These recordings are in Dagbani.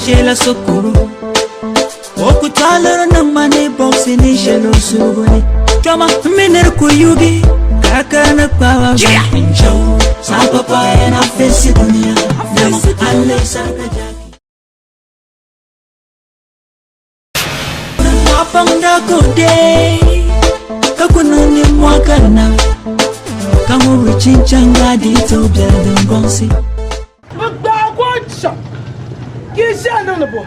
Shela sokoro Okutwaloro nangmani boxi ni shelo suguni Choma minir kuyugi Kakana kwa Injo Sa papa yana fesi dunia Dama alle sarka jaki Mapanga kode Kakunani mwakana Kamuri chinchanga dito biadun gonsi Bɛ gbaag o chaŋ ka yi ʒiɛhi niŋdi bo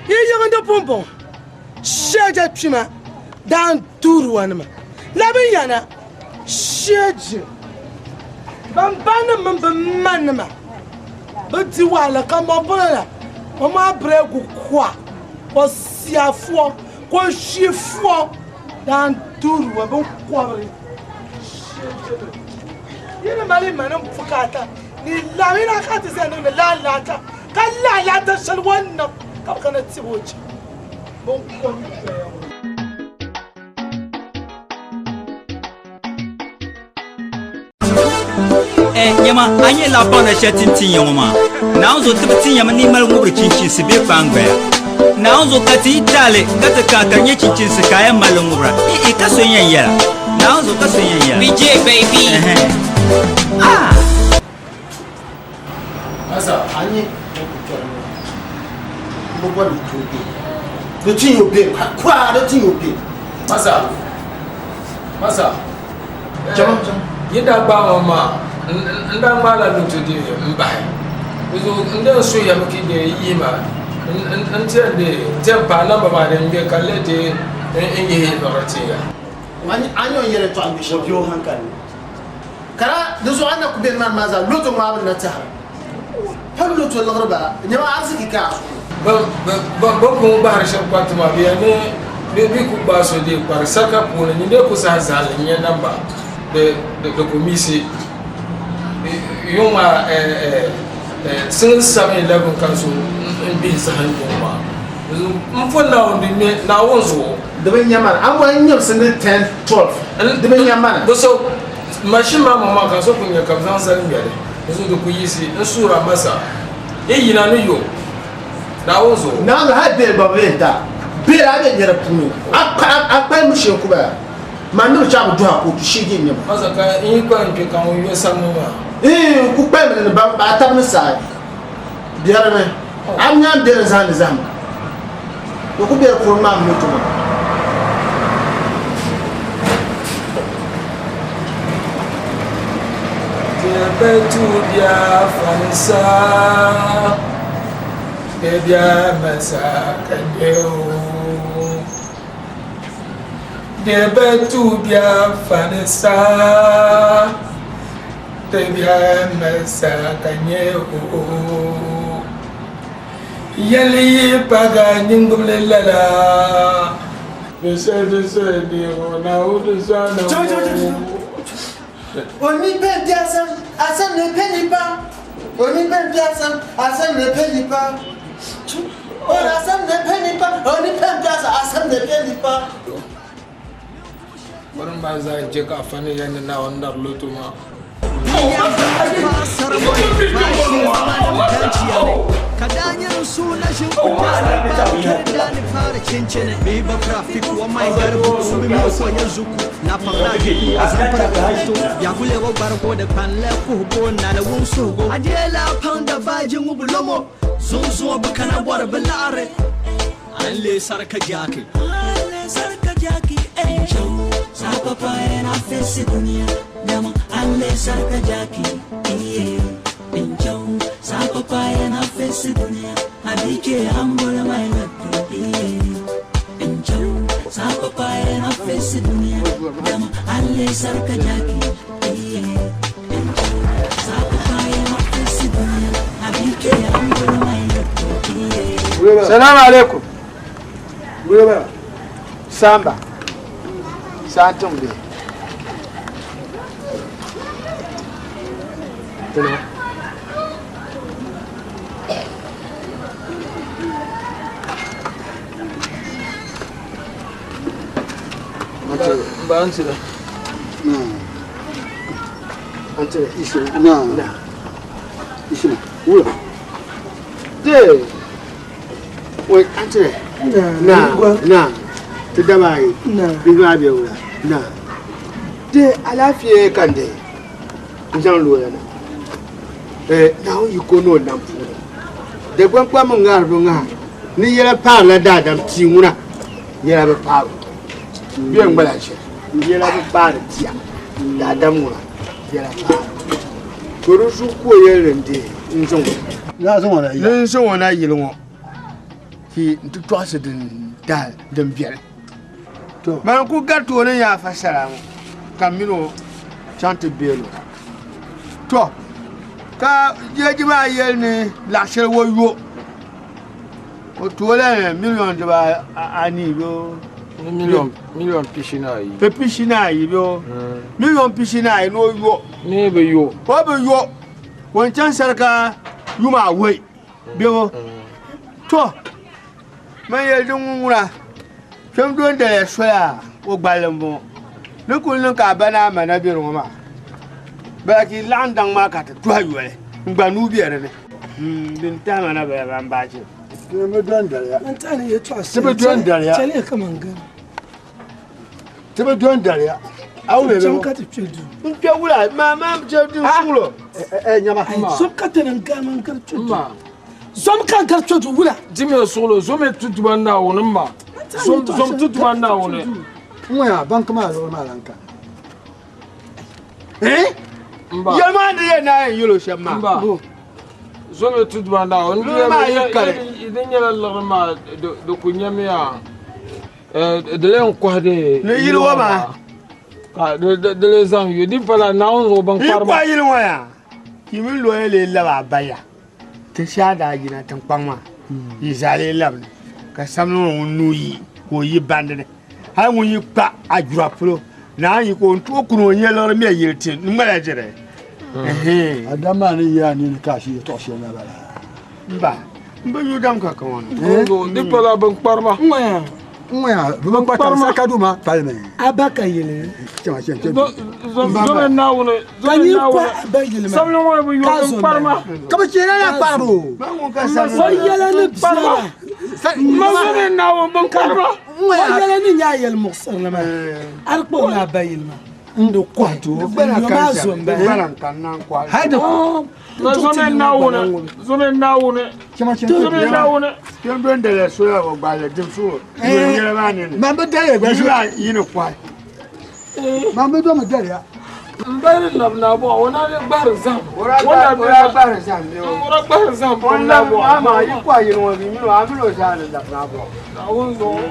yi yiŋ di pumpɔŋ shɛja kpima daan tuuriwanima labi ya na shɛji ban banim mini bɛ manima bɛ di wahala ka mɔpolo la o maa bireegu kɔa o sia fuɔ ka o ʒi fuɔ daan tuuriwa binkɔbiri shɛji yi ni mali ma ni bukaata ni lamina ka ti zaya niŋdi laalaata ka laalaata shɛli o ni niŋ ka bɛ kana tib o chɛ biŋkɔm doya ŋɔ. Eh, nyama a nyɛ laɣipaɣina shɛli ti ni tin ya ŋɔ maa Naawuni zuɣu ti bi tin ya mi ni yi mali ŋubiri chinchinsi bee kpaangbaya Naawuni zuɣu ka ti yi taali ka ti kana ka di nyɛ chinchinsi ka a yɛn mali li ŋubira Ii ka so n-yɛn yɛla Naawuni zuɣu ka so n-yɛn yɛla BJ baby. Ɛhɛn. Ah! Masa anyi mo bɔ ni to be do ti yo be kwa do ti yo be Masa Masa Jama jama yi daa gbaai ŋɔ maa n daa ŋmaala loto di n bahi dizuɣu n dee suhi ya mi ka yi dee yihi ma n tiɛm dee tiɛm paai namba maa din bɛ ka n lee dee n yihi liɣiri tin ya. A ni yɛli tɔɣa ŋmɛ shɛm o hankali ni. Kara di zuɣu a na ku beni maa maa zaa loto ŋmaabu ni na tɛhira. Pa loto liɣiri bala, nyama ariziki ka a suhu ni. Bɛ pun gbahiri shɛb kpariti maa, bɛ yɛn ni bɛ ku gbaai so dee kpari sarika puuni, nyin dee ku sahi zahali n-nyɛ namba di ku miisi. Yuŋ maa single 7-11 ka so n-gbihi zahim yuŋ maa. M po Naawuni di ŋme Naawuni zuɣu. Di bi nya mana. A bɔhi n-nyam single 10, 12. Di bi nya mana. Di so machine maa maŋmaŋ ka so ku nya ka bɛ zaŋ zali ŋmɛli. Di zuɣu di ku yiɣisi n suura masa. Yi yina ni yo Naawuni zuɣu. Naawuni hali beri gba bi yɛn ti a. Beri a bɛ nya di puuni. A kpalimbu shee n-ku bala. Man ni bi chaɣ bi duhi a kootu shee je n-nyɛ ma. Masa ka n yi kpalim kpe ka ŋun yo samli maa. Iin, ku kpalimi ni ba a tab ni saai. Biɛrimi. A mi a ni beri n-zahindi zahima. Di ku beri puuni maa m-mi tuma. Debetu bia fansa, debia masa kanyeo. Debetu bia fansa, debia masa kanyeo. Yɛli yi paga nyingubili lala. Onipa bi asɛm, asɛm na ɛpɛ nipa. Onipa bi asɛm, asɛm na ɛpɛ nipa. Asɛm na ɛpɛ nipa. Onipa bi asɛm, asɛm na ɛpɛ nipa. Bɔri maa zaa je ka afa ni yɛn ni Naawuni dari loto maa. Salamu alaikum. Samba. Santum be. Bansira. De. Oi, antire. Na, na. Ti daba ayi. Bihi maa bɛ wula. Na. Di alaafee ka n deei n zaŋ looya na. Eh, Naawuni yiko ni o nam puuni. Dagbaŋ kpam n ŋahiri bi ŋaha ni yɛla paarila daadam tia ŋuna yɛla bi paaru. Bɛ ŋmala shɛli yɛla bi paari tia daadam ŋuna yɛla paaru. To di zuɣu ka o yɛli ni n deei n zaŋ o. Ni n zaŋ o na yili ŋɔ ki n ti tɔɣisi din dahi din biɛli. Mani n-kuli gariti o ni nya afa sala ŋɔ ka m mini o chaŋ ti beeli o. To, ka jɛji maa yɛli ni laɣ shɛli o yo, o ti o la miliɔn diba anii bee Miliɔn pishi ni ayi. Pishi ni ayi bee miliɔn pishi ni ayi ni o yo. Ni bi yo. O bi yo, o ni chaŋ sarika yuma awɔi bee To, man yɛli din ŋun ŋuna, kpɛm do n-daliya soli a o gballi m-bɔŋɔ. Ni kuli niŋ ka a ba ni a ma na be di ŋɔ maa, bala ka yi laɣim daŋ maa ka ti tuhi yoli n-gba nuu be di ni. Din tahi ma na bala ban baachi. Ti bi do n-daliya. Ti bi do n-daliya. Ti bi do n-daliya. A wuli bɛ ka ti kpe duu. N kpe wula maa maa je din suɣulo. Nyama. Zom ka ti ni gari man gari kpe duu. Zom ka gari kpe duu wula. Di mi suɣulo zom tutuma Naawuni ma. Zom tutuma Naawuni. N ŋɔya banki maa luɣuli maa lan ka. Eh? Yɛli maa ni yɛn naa yɛn yɛl o shɛm maa. Mba. Zom tutuma Naawuni. Luɣuli maa yi kali. Di nyɛla liɣiri maa di ku nyamiya. Di lee kɔhi di. Ni yili ŋɔ maa. Ka di lee zaŋ yo di pala Naawuni zuɣu bin kparima. Yi kɔhi yili ŋɔ yaa, yi mini looya lee labi a baya. Ti shɛha daa yina tiŋkpaŋ maa, yi zaa lee labi ni ka samli ŋɔ ŋun nuu yi ka o yi bandi ni. Hali ŋun yi kpa a jura polo, naan yi ka o ni tooi kuni o nya liɣiri mɛ yili ti n ŋmala jiri. Adam maa ni yi a nini ka a shi yɛtɔɣ shɛli la bala. Mba, m bi yu dam ka ka ŋɔ ni. Di pala bin kparima. Ŋɔya. Ŋɔya, bɛ bin kparima sarika duu maa palimi. A ba ka yili. Zomi Naawuni. Ka nyin kɔhi a ba yili maa. Samli ŋɔ bi yu bin kparima. Ka bɛ chɛ lala kparibu. O yɛla ni biɛla. Ma zomi Naawuni bin kparima. O yɛla ni nyɛ a yɛli muɣisirili maa. A di kpuɣila a ba yili maa. N di kɔhi ti o. Yo maa zo m-bala. Hali di Ma zomi Naawuni. Zomi Naawuni. Zomi Naawuni. Kpɛm don daliya soya o gballi dim su yɛla maa nini. Man bi daliya gba su. Yi ni kɔhi. Man bi domi daliya. N bari labi na bɔ o na gbahiri zahim. O daa gbahiri zahim bɛ o. O daa gbahiri zahim O labi maa yi kɔhi yili ŋɔ bi mini o a mini o zaa ni labi na bɔ. Naawuni zuɣu.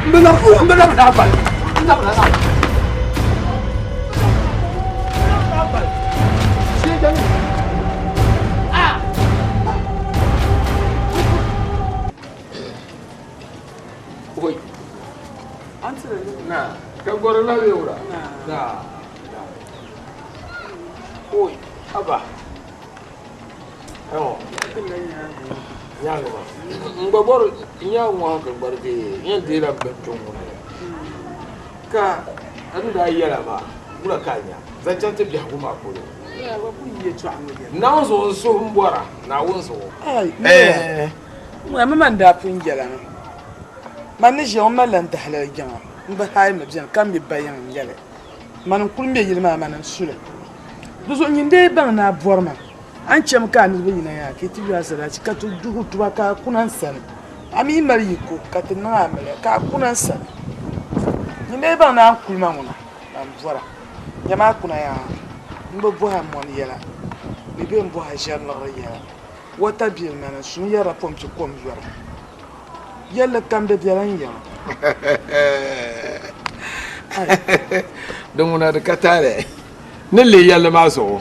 N bi labi n bi labi na gballi. N labi na na. Oi. Na, ka gɔri la bɛ wura. Na. Oi, aba. Ɛwɔ. Nyaanga ma. N gba bɔri nyaanga ŋɔ ha ka gbari dee, n yɛn deela n bini kpɛŋ ŋɔ na. Ka n daa yɛla maa, wula ka a nya zaŋ chaŋ ti biɛhigu maa polo? Naawuni zuɣu n suhu m-bɔra, Naawuni zuɣu. Ŋɔ mi man daa pun yɛla mi, man ni ʒiya ŋɔ malila n dahalali yiŋa, m bi haai mi beni ka mi ba yiŋ n-yɛli. Mani n-kuli me yili maa, mani n-su li. Di zuɣu nyin dee baŋ ni a bɔri ma, a ni chami ka a niriba yina yaa ka yi ti yo a zalachi ka ti duhi tuba ka a kuna n sani. A mi yi mali yiko ka ti niŋ a amiliya ka a kuna n sani. Nyin dee baŋ ni a ni kuli ma ŋuna, man bɔra. Nyama a kuna yaa, m bi bɔhi a mɔni yɛla, mi bee m bɔhi a ʒiɛri liɣiri yɛla. Wata biɛli mani n su n yɛrila pɔmpi kom yɔra. Yɛlli kam di bela n yiŋa. Di ŋuna di ka taali ni leei yɛlli maa zuɣu.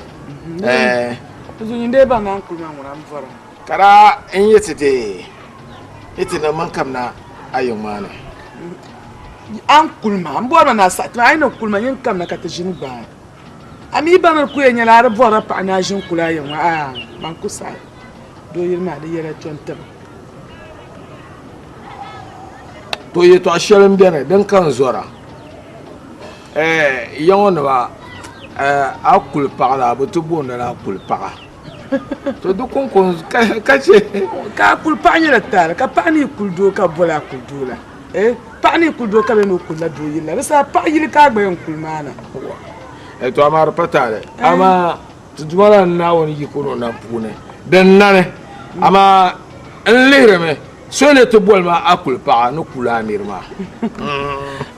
Di zuɣu nyin dee baŋ ni a ni kuli ma ŋuna m bɔra. Ka daa n yi ti deei yi ti niŋ man kamina a yiŋ maa ni. A ni kuli ma, m bɔri ma ni a saɣi ti ma, a yi ni kuli ma nyin kamina ka ti ʒini gbaai. A mi baŋ ni di kuli yɛn nyɛla a di bɔrila paɣa ni a ʒini kuli a yiŋ maa, aai man ku saɣi doo yili maa di yɛla to n-ti ma. To yɛtɔɣ shɛli m-beni din ka n zɔra. Ya ŋɔ nima, a kuli paɣa la, bɛ ti booni la a kuli paɣa. To di kunkun ka chɛ. Ka a kuli paɣa nyɛla taali ka paɣa ni yi kuli doo ka boli a kuli doo la. Eh, paɣa ni yi kuli doo ka bɛ ni o kulila doo yili la di saha paɣa yili ka a gba yɛn kuli maa na. Eh, to amaa di pa taali. Amaa ti Duuma la Naawuni yiko ni o nam puuni din nani. Amaa n lihirimi so ni ti boli ma a kuli paɣa ni kuli a niri maa.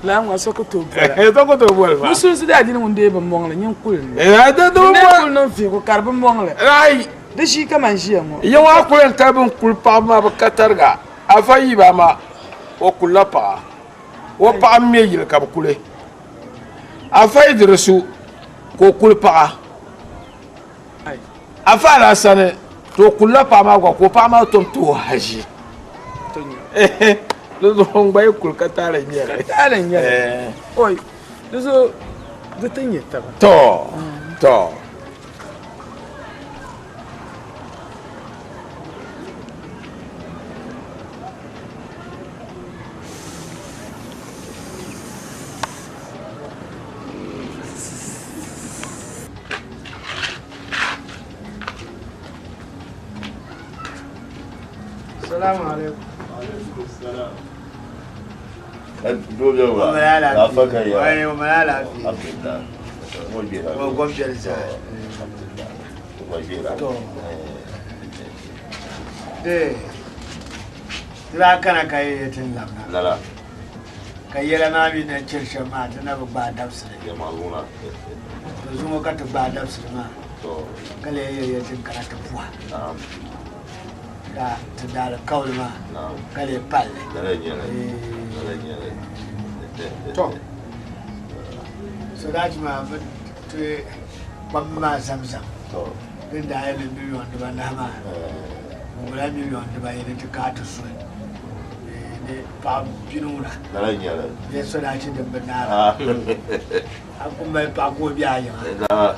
Laa ŋɔ so ku tooi boli. So ku tooi boli ma. Musulinsi daa dini ŋun deei bi mɔŋli nyin kuli ni. Eh, di di bi kuli niŋ vihigu ka di bi mɔŋli. Ai. Di ʒii kaman ʒiya ŋɔ. Yiŋ a kuli n kali bin kuli paɣaba maa bi ka tariga. Afa yi ba ma o kulila paɣa. O paɣa m-me yili ka bi kuli. Afa Idrisu ka o kuli paɣa. Afa Alasani to o kulila paɣa maa gba ka o paɣa maa tom ti o haʒi. Di zuɣu n gba yi kuli ka taali n nyɛli. Ka taali n nyɛli. Oi, di zuɣu di ti nyɛ taba. To, to. Salamu alaikum. Ti daa kana ka yi ti labina ka yɛla maa mi na chɛri shɛm maa ti na bi gbaai dabisili to zuŋɔ ka ti gbaai dabisili maa ka lee yɛli ya ti kana ti puha ka ti daalikauli maa ka lee palli to sodachi maa bi ti kpamba maa zamzam din daa yɛli miliyon dibanahi maa ŋun miliyon dibayini ti kaai ti suli ni paɣa bini ŋuna bɛ sodachi din bi naara a ku mali paɣa ka o bɛ a yiŋa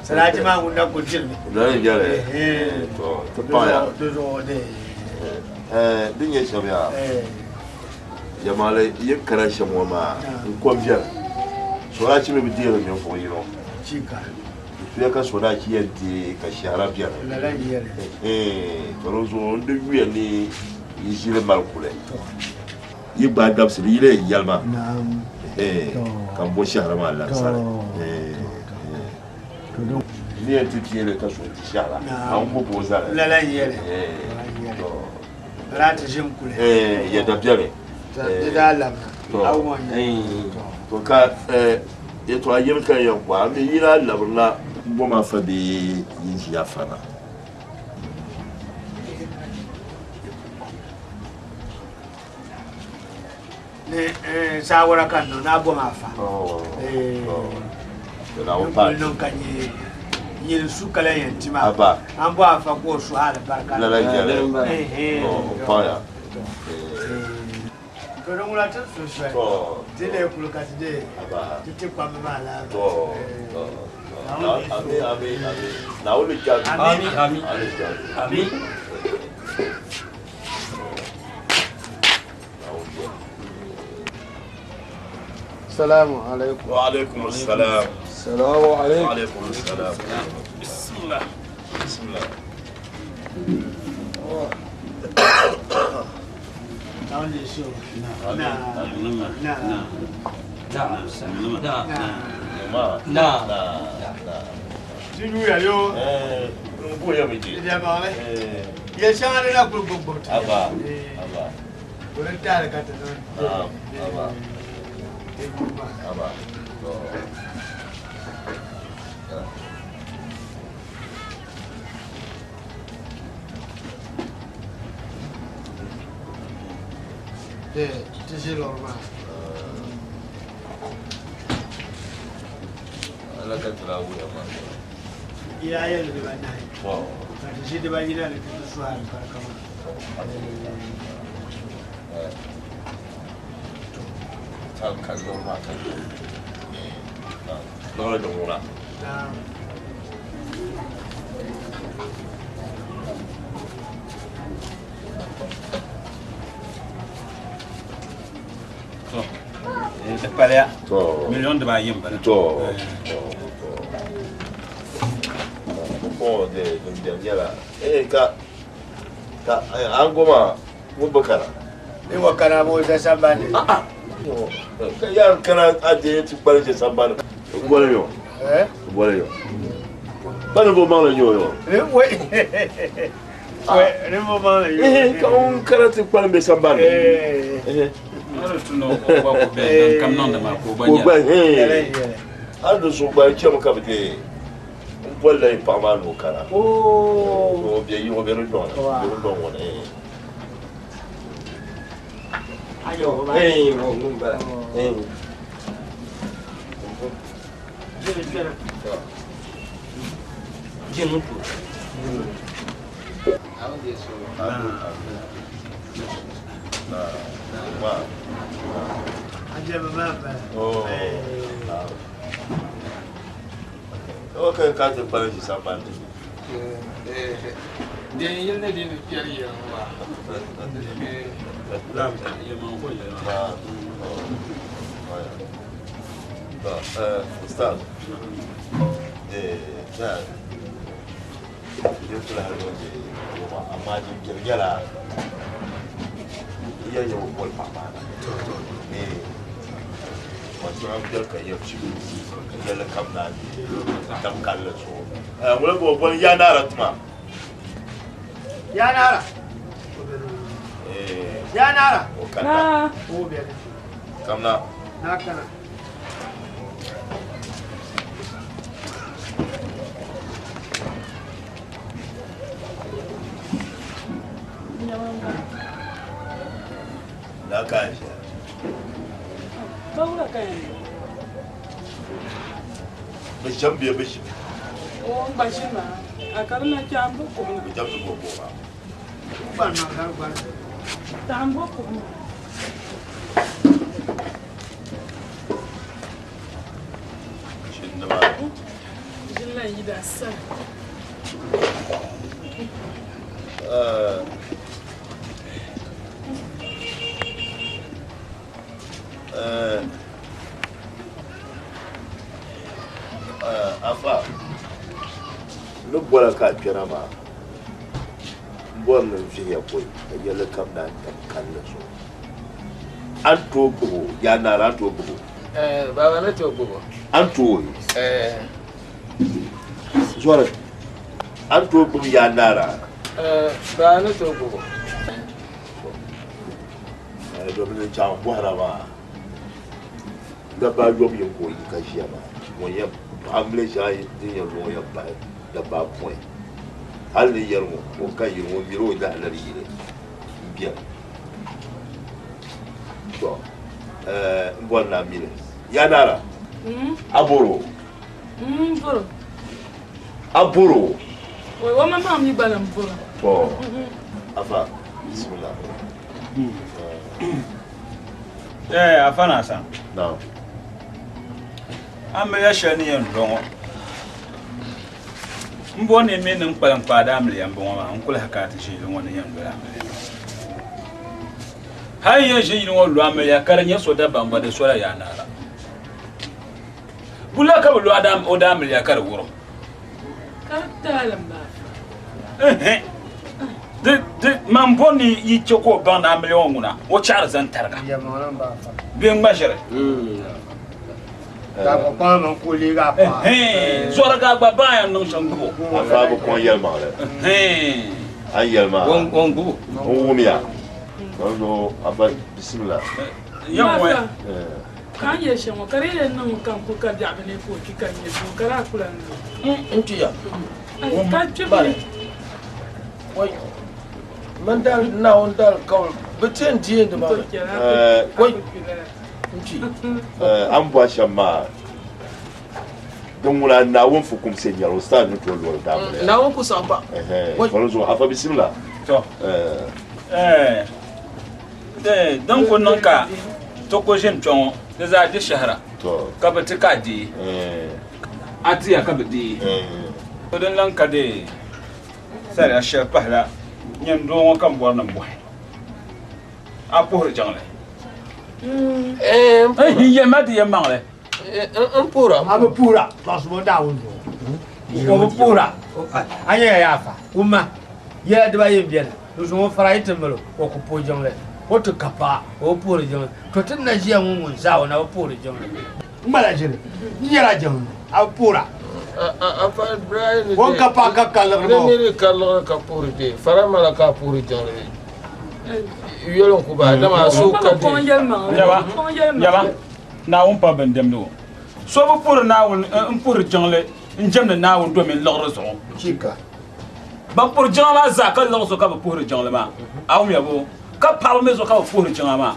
sodachi maa ŋun na ku dirimi di zuɣu de din nyɛ shɛm yaa Yamali yin kana shɛm ŋɔ maa n kom viɛli sodachi mi bi deeri ninvuɣu yino tuya ka sodachi yɛn deei ka shɛhira biɛni to di zuɣu n di yuya ni yi ʒili mali kuli yi gbaai dabisili yi lee yɛli ma ka n bo shɛhira maa lansari ni yɛn ti piɛli ka so ti shɛhira a n ku bo zali yɛda biɛni to ka yɛtɔɣa yini ka n yɛn kɔhi a mi yi daa labirila n bom afa bee yin ʒi afa na Ni saawara ka n niŋ ni a bom afa din kuli niŋ ka nyɛ nyini su ka lahi yɛn ti maa a ni bo afa ka o suhi alibarika to di ŋuna ti su soli ti lee kuli ka ti dee ti ti kpamba maa lahi Amin. Salamu alaikum. Wa alaikum salam. Salamu alaikum. Wa alaikum salam. Bismillah. Bismillah. Na. Na. Na. Ma. Na. Na. Na. Ti yuya yo. Eh, n bo ya mi je. Di maɣali. Eh, Yɛl shɛŋa ni na kuli gbubi gbubi ti. aba. Aba. Kuli taali ka ti niŋ. Naam. Aba. Aba. To. Ti ʒi lɔri maa. Ala ka tira wuya ma. Ila yɛli dibanahi. To. Ka ti ʒi dibayina ni ti ti suhi alibarika maa. Ta ka lɔri maa ka. Lɔri din ŋuna. Naam. To. Di paliya. To. Miliyon dibaayi n bala. To. To. To. Ko de din biɛni nyɛla Eh ka ka an goma ŋun bi kana. Ni wa kana mo za sambani. Ah ah. Ka yan kana a de ti kpali je sambani. Bɔli yo. Eh? Bɔli yo. Bani bo maŋli nyo yo. Ni wai. Wai, ni bo maŋli yo. Eh, ka ŋun kana ti kpali be sambani. Eh. Eh. Hali tu no o gba ko bɛ dan kam niŋdi maa ka o gba Ko gba nyɛla. eh. Hali di zuɣu gba chɛmi ka bi deei n bolila yi paɣa maa ni o kana. Oh. O bɛ yi o bɛ di dɔŋ ni bɛ di dɔŋ ŋɔ ni. Ayo ba. Eh, o ŋun bala. Eh. Jinu tu. Ajaba ma ba. Oh. O ka ka ti kpali ʒi sambani. Din yili ni din kpɛri yɛn maa. Ustaz. Eh, da. Yin kula har waje goma amma jin girgira iya yau bol papa na. Eh. Wato an biyar ka yau ci ka yalla kam na tam kalla so. Eh, wala bo bol ya na ratma. Ya nara. Eh, Ya nara. o kanda. Na. O bɛ. Kamna. Na kana. Na ka shi. Ba wula ka yan. Bi sham biya bi shi. O n gba ʒini maa. A ka di na kpɛ an bo kubu na. Bi jam ti bo bo ma. Ba na ka ba. Ta an bo kubu na. Shin da ma. Ʒini la yi da sani. Eh. Eh. Eh, afa. Ni bɔla ka a kpɛra maa n bɔri ni n vihiya pɔi ka yɛlli kam na n tam kanli zuɣu a ni tooi gbubi o yaa naara a ni tooi gbubi o Eh, baba ne to gbubo. a ni tooi Eh, zɔri a ni tooi gbubi yaa naara eh, baba ne to gbubo. Eh, domin n chaŋ bɔhira maa dabba ayɔbu yɛn ka o yi ka ʒiya maa ŋun yɛn paɣa shɛŋa din yɛn luŋ yɛn pahi dabba apɔin hali ni yɛri ŋɔ o ka yiri ŋɔ miri o lahalali yili n biɛni to eh, n bɔri na mili yaa naara a bɔro N boro. a bɔro O o ma maa mi gba na n boro. to afa bisimilah Eh, afa na san. naam Amiliya shɛli ni yɛn dɔŋɔ. N bɔri ni mi ni n kpalim kpaadi amiliya n bɔŋɔ maa n kuli ka a ti ʒi yili ŋɔ ni yɛn doli amiliya. Hali yɛn ʒi yili ŋɔ lu amiliya ka di nyɛ so dabam gba di sola yaa naara. Bula ka bi lu o da amiliya ka di wurim. Ka di taali n baa. Ehe. Di di man bɔri ni yi chɛ ka o baŋ ni amiliya ŋɔ ŋuna o chaɣari zaŋ tariga. Ya ma na ba fa. Bee ŋma ʒiri. Ka ko pa ma ko li ga pa. Ehe. Zɔriga gba baa yɛn niŋ shɛm gbubi o. afa bi kɔŋ yɛlimaŋli Ehe. an yɛli maa Wɔn gbubo. n wumiya o zuɣu afa bisimilah Yɛn ŋɔ Afa. Eh, Ka n yɛ shɛm ŋɔ ka di yɛn niŋ ka n ku ka biɛɣu bi ne ka o kpi ka n nyɛ doo ka di a kula n niŋ. N tuya. Ai, ka kpi Bari. bi Wai. Man dal na on dal kawal. Bitin diye da ba. to kɛra. Eh, A ku kpi lala. N ti. eh, an bɔ shɛm maa din ŋuna naawuni fukumsi nyɛri o star ni tooi lɔri daamiliya Na won ku samba. Ehe, Wai. fɔli zuɣu afa bisimilah To. Eh, Eh, eh, din ku niŋ ka ti ku ʒini kpɛ ŋɔ di zaa di shɛhira to ka bi ti ka deei eh, a tiya ka bi deei eh, to din lan ka deei sariya shɛli pahila nyɛn doo ŋɔ ka n bɔri ni n bɔhi a puhiri jiŋli Eh, Eh, yɛlima di yɛlimaŋli n pura. A bi pura. Tɔɣisibu Naawuni zuɣu. O bi pura. A nyɛ ya fa. Wumma. Yɛla dibaayi m-beni. Di zuɣu fara yi ti mali o ku puhi jiŋli, o ti ka paɣa o bi puhiri jiŋli. To ti ni na ʒiya ŋɔ ŋun zaa o na bi puhiri jiŋli. N ŋmala ʒili, n nyɛla jiŋli, a bi puhira. O ni ka paɣa ka ka liɣiri maa o. Ni niri ka liɣiri ka puhiri dee, fara mala ka a puhiri jiŋli yoli n-ku bahi, dama a suhu ka dee. Nyaba, nyaba, Naawuni pa bindemdi o. So bi puhiri Naawuni m-puhiri jiŋli n-jɛmdi Naawuni domin liɣiri zuɣu. Chika. Ban puhiri jiŋa maa zaa ka liɣi zuɣu ka bɛ puhiri jiŋli maa. A wumya boo? Ka paɣaba mi zuɣu ka bɛ puhiri jiŋa maa.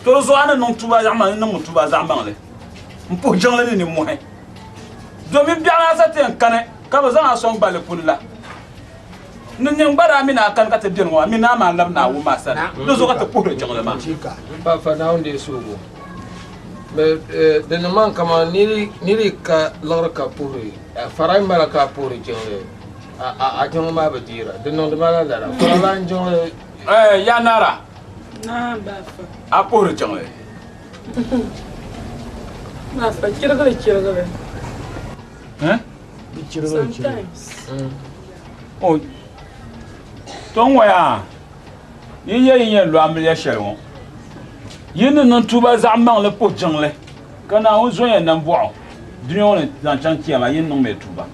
To di zuɣu a ni niŋ tuuba zaɣ maŋli, ni niŋmi tuuba zaɣ maŋli m-puhi jiŋli ni nimmɔhi. Domin biɛɣu maa sa ti yɛn kani ka bɛ zaŋ a sɔŋ gballi puni la. Ni nyin gba daa mi ni a kani ka ti beni ŋɔ maa, mi ni a maan labi Naawuni maa sani. Di zuɣu ka ti puhiri jiŋli maa. M pa Naawuni deei suhigu. Di niŋ ma kaman nir yi ka liɣiri ka puhiri, fara yi mali ka a puhiri jiŋli, a jiŋli maa bi deera. Di niŋdi ma la lala. Faralan jiŋli. Ya Nara, a puhiri jiŋli. Baafa, chirigili chirigili. Sometimes. O to ŋɔ yaa yi yɛ yi yɛn lo amiliya shɛli ŋɔ yi ni niŋ tuuba zaɣ maŋli puhi jiŋli ka Naawuni zonya nambɔɣu dunia ŋɔ ni zaŋ chaŋ kiyama yi ni niŋmiya tuuba.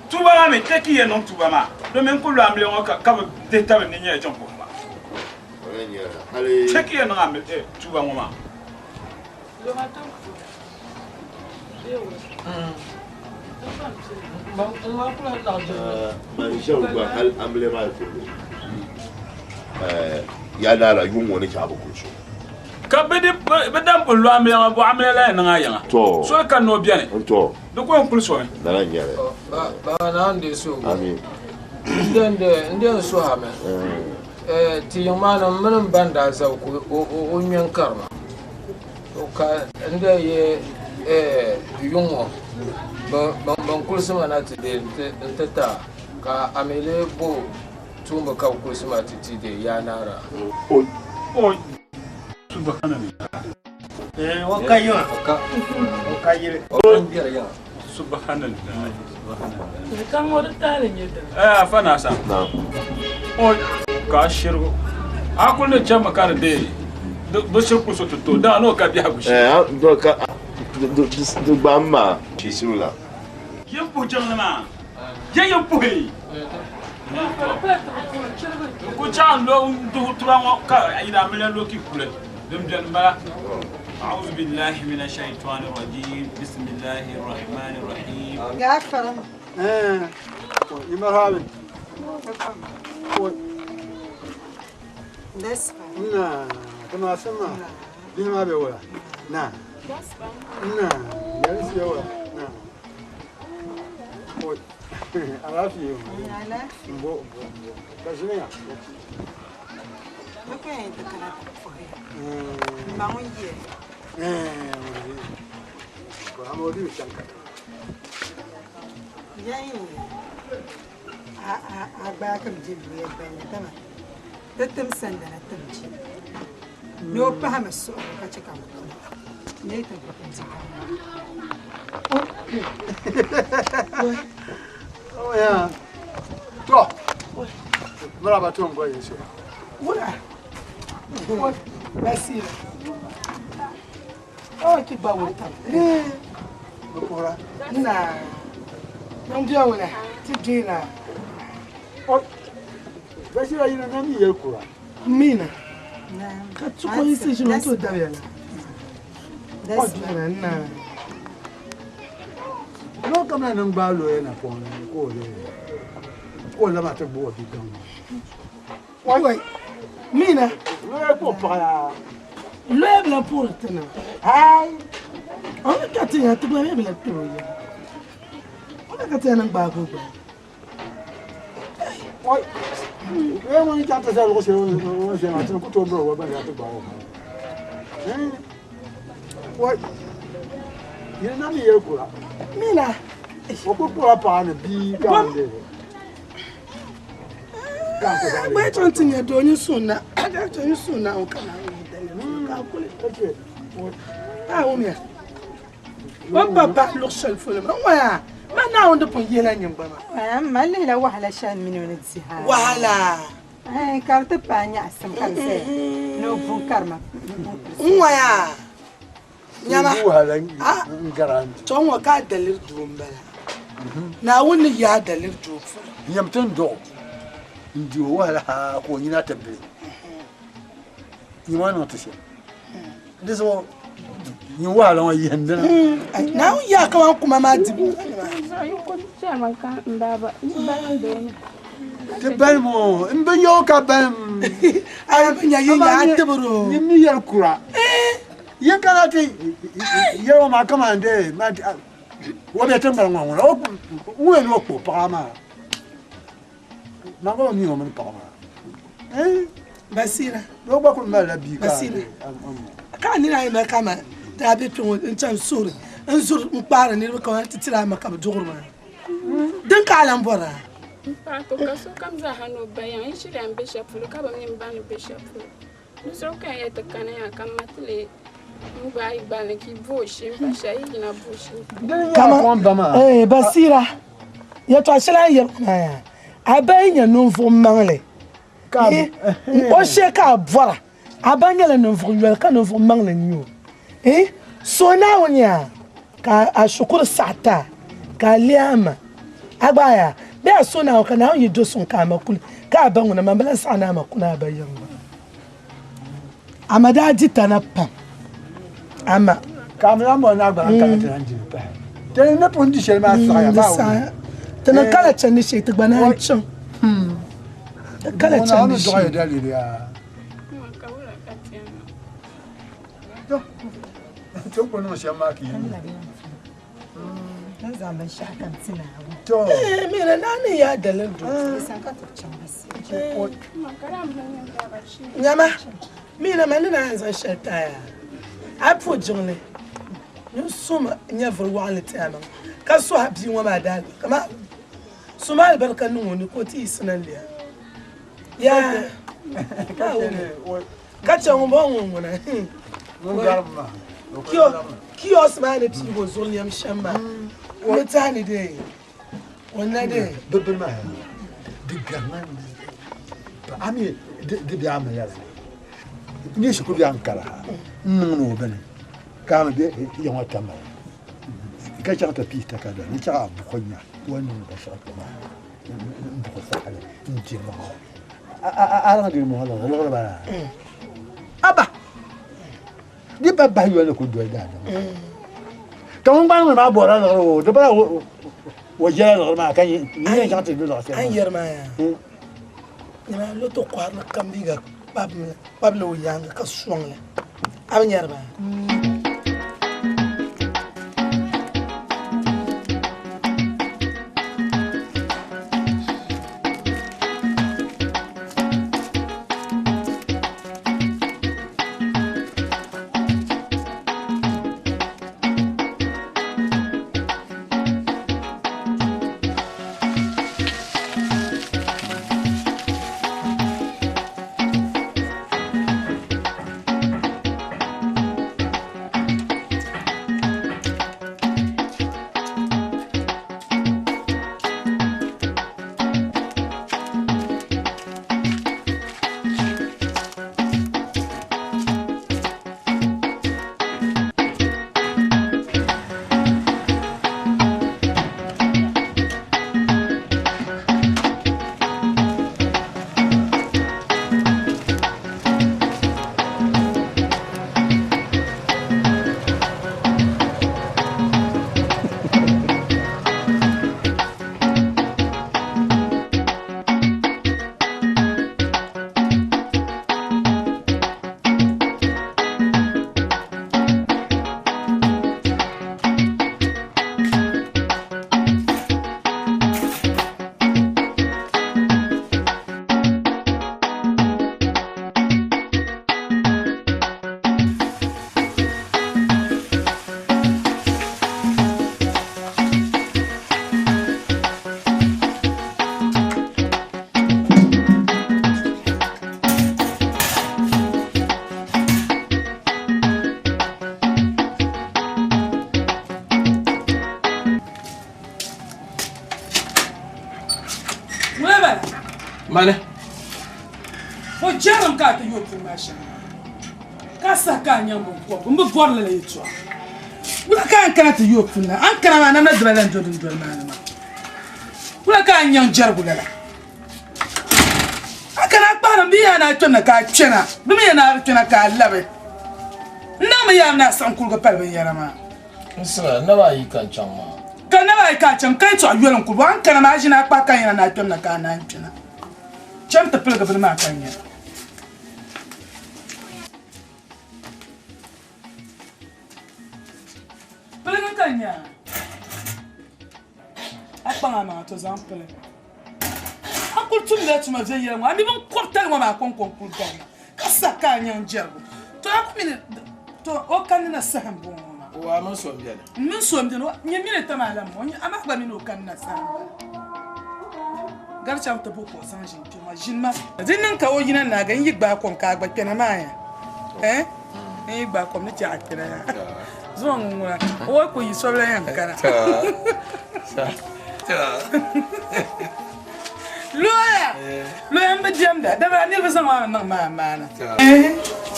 Tuuba maa mi chɛ ka yi yɛn niŋ tuuba maa domin n ku lo amiliya ŋɔ ka bɛ dihi tabili ni nyɛla jiŋ puhiba. Chɛ ka yi yɛn niŋ tuuba ŋɔ maa. Mani ʒɛmi gba hali amiliya maa yi kuli lu ya naara yuŋ ŋɔ ni chɛ a bi kuli so. Ka bɛ dan puhi lu amiliya maa, bɔ amiliya la yɛn niŋ a yiŋa? Soli ka noo beni, di ko yɛn kuli somi. Lala n-nyɛ li. Baa naa n-deei suhigu. Amin. N de n suhi a mi. Ti yiŋ maa ni m mini m ba n-daa zabi ka o ŋme n-kari ma. To ka n da ye yuŋ ŋɔ bɛn kulisi ma na ti deei n-ti ti a, ka a mi lee bo tuumba ka bɛ kulisi ma ti ti deei yaa naara? Ka a shirigu a kuli ni chɛmi ka di deei bi shiri kuli so ti to daa ni o ka biɛhigu shee. Di gbaam maa chisimla. Yin puhi jiŋli maa je yin puhi n ku chaŋ n lo n duhi tura ŋɔ ka yina amiliya lo ki kuli din beni m-bala. A'uzu billahi mina shaitani rajim bisimillahi rahmani rahim. To, maraba to n goyi so. Wula. Basira. Oh, ti ba wuli tam. Bi puhira. Na. N biɛ wula. Ti dina. Basira yina na mi yɛli kura. Mina. Ka tuko yi si ʒini to dabiya la. O dina na. Loo kam na niŋ gbaai looya na pɔŋ ni ka o lee ka o laba ti gbubi o bigaŋ maa. Wai, mina. Looya ka o paɣa yaa. Looya bi lahi puhiri ti na. Hai. O ni ka ti ya ti gba mi bi lahi kpɛri o ya. O ni ka ti ya niŋ gbaagi o gba. Wai, looya ŋɔ ni chaŋ ti zali luɣ shɛli o ni ʒiya maa ti ni ku tooi biri o gba zaa ti gbaag o. Wai, yili na mi yɛli kura. Mina. O ku kpɔla paɣa ni bia ka n leei. Gba chaŋ ti nya doo ni sunna, a ni sunna o kana ka kuli a wumya o pa bahi luɣ shɛli polo maa ŋɔ yaa Ma Naawuni di pun yihila nyin gba maa. M ma lihila wahala shɛli mini o ni di ha. Wahala. Ka di ti paai nyaɣisim ka di zaya ni o bu n-kari ma. N ŋɔya. Nyama. To ŋɔ ka a daliri doo m-bala. Naawuni ni yaai daliri doo polo. Nyam ti ni dɔɣ o n-di o wahala ha ka o nyina ti bili. Nyama niŋ ti shɛm. Di zuɣu nyin wahala ŋɔ yihim dina. Naawuni yaa kaman kuma maa dibu. Ti balim o, m bi nya o ka balim. A bi nya yi nya a tibir o. Nyin mi yɛli kura. Yin kana ti yɛli o maa kaman de o be tiŋgbani ŋɔ ŋuna o ŋun ni o kpuɣi paɣa maa. Man gba bi mi o mini paɣa maa. Basira. O gba kuli malila bia ka Basira. Ka a nini ayi mali ka ma daa be kpe ŋɔ n-chani suhuri n zuri n kpaari niriba kaman ti tiri a ma ka bɛ duɣiri maa. Din ka a lan bɔra? M paɣa to ka sokam zaa ha ni o ba yaŋ, n ʒiriya m be shɛli polo ka bi mi m ba ni be shɛli polo. Di zuɣu ka n yɛli ti kana yaa ka m ma ti lee n gbaai gballi ka yi bo o shee m-pa shɛli, yi yina bo o shee. Kaman, Basira, yɛtɔɣ shɛli a ni yɛli maa yaa, a ba yi nyɛ ninvuɣ maŋli, o shee ka a bɔra, a ba nyɛla ninvuɣ yoli ka ninvuɣ maŋli n-nyɛ o. Suhi Naawuni yaa ka a shikuru saɣi ti a, ka a leei a ma. A gba yaa, bee a suhi Naawuni ka Naawuni yi do suŋ ka a ma kuli, ka a ba ŋuna, man bi lan saɣi ni a ma kuni a ba yiŋ gba. A ma daa di tana pam, a ma. Ka a mi lan bɔri ni a gba lan kana ti lan di li pahi. Ti ni pun di shɛli maa saɣiya Di maa saɣiya. Ti ni kala chandi shee, ti gba naan chaŋ. Ti kala Ŋuna chandi ni dɔɣi shee. daliri yaa. Ti ni kuli niŋ shɛm maa ka yi mi. N zaŋ binshɛɣu kam ti Naawuni. To. Mira naa ni yaa daliri doo. Nyama, mira ma ni naan zaŋ shɛli ti a yaa. A po jiŋli ni sum nyɛvili waɣinli ti a maŋa ka suhi a bia ŋɔ maa daalibarika maa. Sum alibarika niŋ o ni ka o ti yiɣisina n-lihi a. Yaa, ka chɛ ŋumbɔŋɔ ŋun ŋuna. Kiosk maa ni piigi o zuɣu lɛm shɛm maa, o ni tahi ni dee, o na dee. Bi bini maa di garima a mi di bɛ a mi yɛli ni shikuru bihi n kara n niŋ ni o bini ka a mi bɛ ya ŋɔ tamali ka chaŋ ti pii takarida ni chaŋ a buɣi nya o ni niŋ binshɛɣu kpɛ maa n buɣi saɣali n diri maa a niŋ diri maa liɣiri bala aba di ba bahi yoli ni ku doli daadam ka ŋun gba niŋdi maa bɔrila liɣiri o di bala o jɛla liɣiri maa ka nyɛ chaŋ ti di liɣiri shɛli An yɛri maa yaa nyɛla loto kɔhirili kam liiga kpabila o yaanga ka sɔŋli a bi nyɛri maa. Mani. O jɛrim ka a ti yo puu maa shɛm maa, ka saha ka a nyaŋ biŋkɔbigu m-bi bɔri lala yɛtɔɣa. Wula ka a ni kana ti yo puu na? A ni kana maa namda dibala n-do dundoli maa ni maa. Wula ka a ni nyaŋ jɛrigu lala? A kana a kpahiri m bia yaa ni a kpɛmna ka a kpɛna, bɛ mi ya ni a bi kpɛna ka a labi. N niŋmi yaa ni a saɣim kurigu pali binyɛra maa. N sira, naba ayi ka n chaŋ maa. Ka naba ayi ka a chaŋ, ka yɛtɔɣa yoli n-kuli bɔ. A ni kana maa, a ʒini a kpahi ka yɛna ni a kpɛmna ka a naan kpɛna. Cham ti piligi bini maa ka nya. Piligi ka nya. A kpaŋ a maŋa to zaŋ pili. A kuli tumdila tuma viɛnyɛla ŋɔ, a mi binkɔbitali ŋɔ maa kɔŋko n-kuli gari ma, ka sa ka a nyaŋ jɛrigu. To a ku mi ni to o kanni na saha m-bɔŋɔ ŋɔ maa. O a mini so m-beni. M mini so m-beni. Nyɛ mini tam a lam ŋɔ, amaa gba mini o kanni na saha m-bala. Gari chaŋ ti bo kuɣu zaŋ ʒini kpe ŋɔ, ʒini ma. Di niŋ ka o yina naagi n yi gbaai kom ka a gba kpɛna maa ya? Eh? N yi gbaai kom ni chɛ a kpɛna ya. Zuŋɔ ŋun ŋuna, o wa ku yi sobila yɛn kana. Looya! Looya m-bi diɛmda, dama niriba zaŋ maa mi niŋ ma amaana.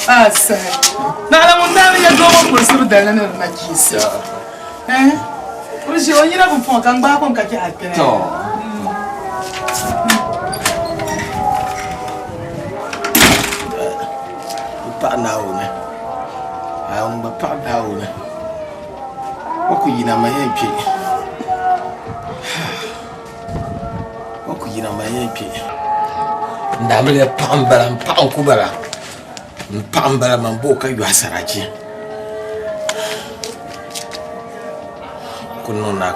A saha, naɣila ŋun daa bi nya doo ŋɔ kulisibu daliri ni di nachiinsi. O ʒi o yina pumpɔŋɔ ka n gbaai kom ka chɛ a kpɛna. N paɣi Naawuni, a ŋun bi paɣi Naawuni, o ku yina ma yɛn kpe. O ku yina ma yɛn kpe. N daamiliya paɣa m-bala, m paɣa n-ku bala. M paɣa m-bala man bo ka yɔhi sarachi. O ku niŋ na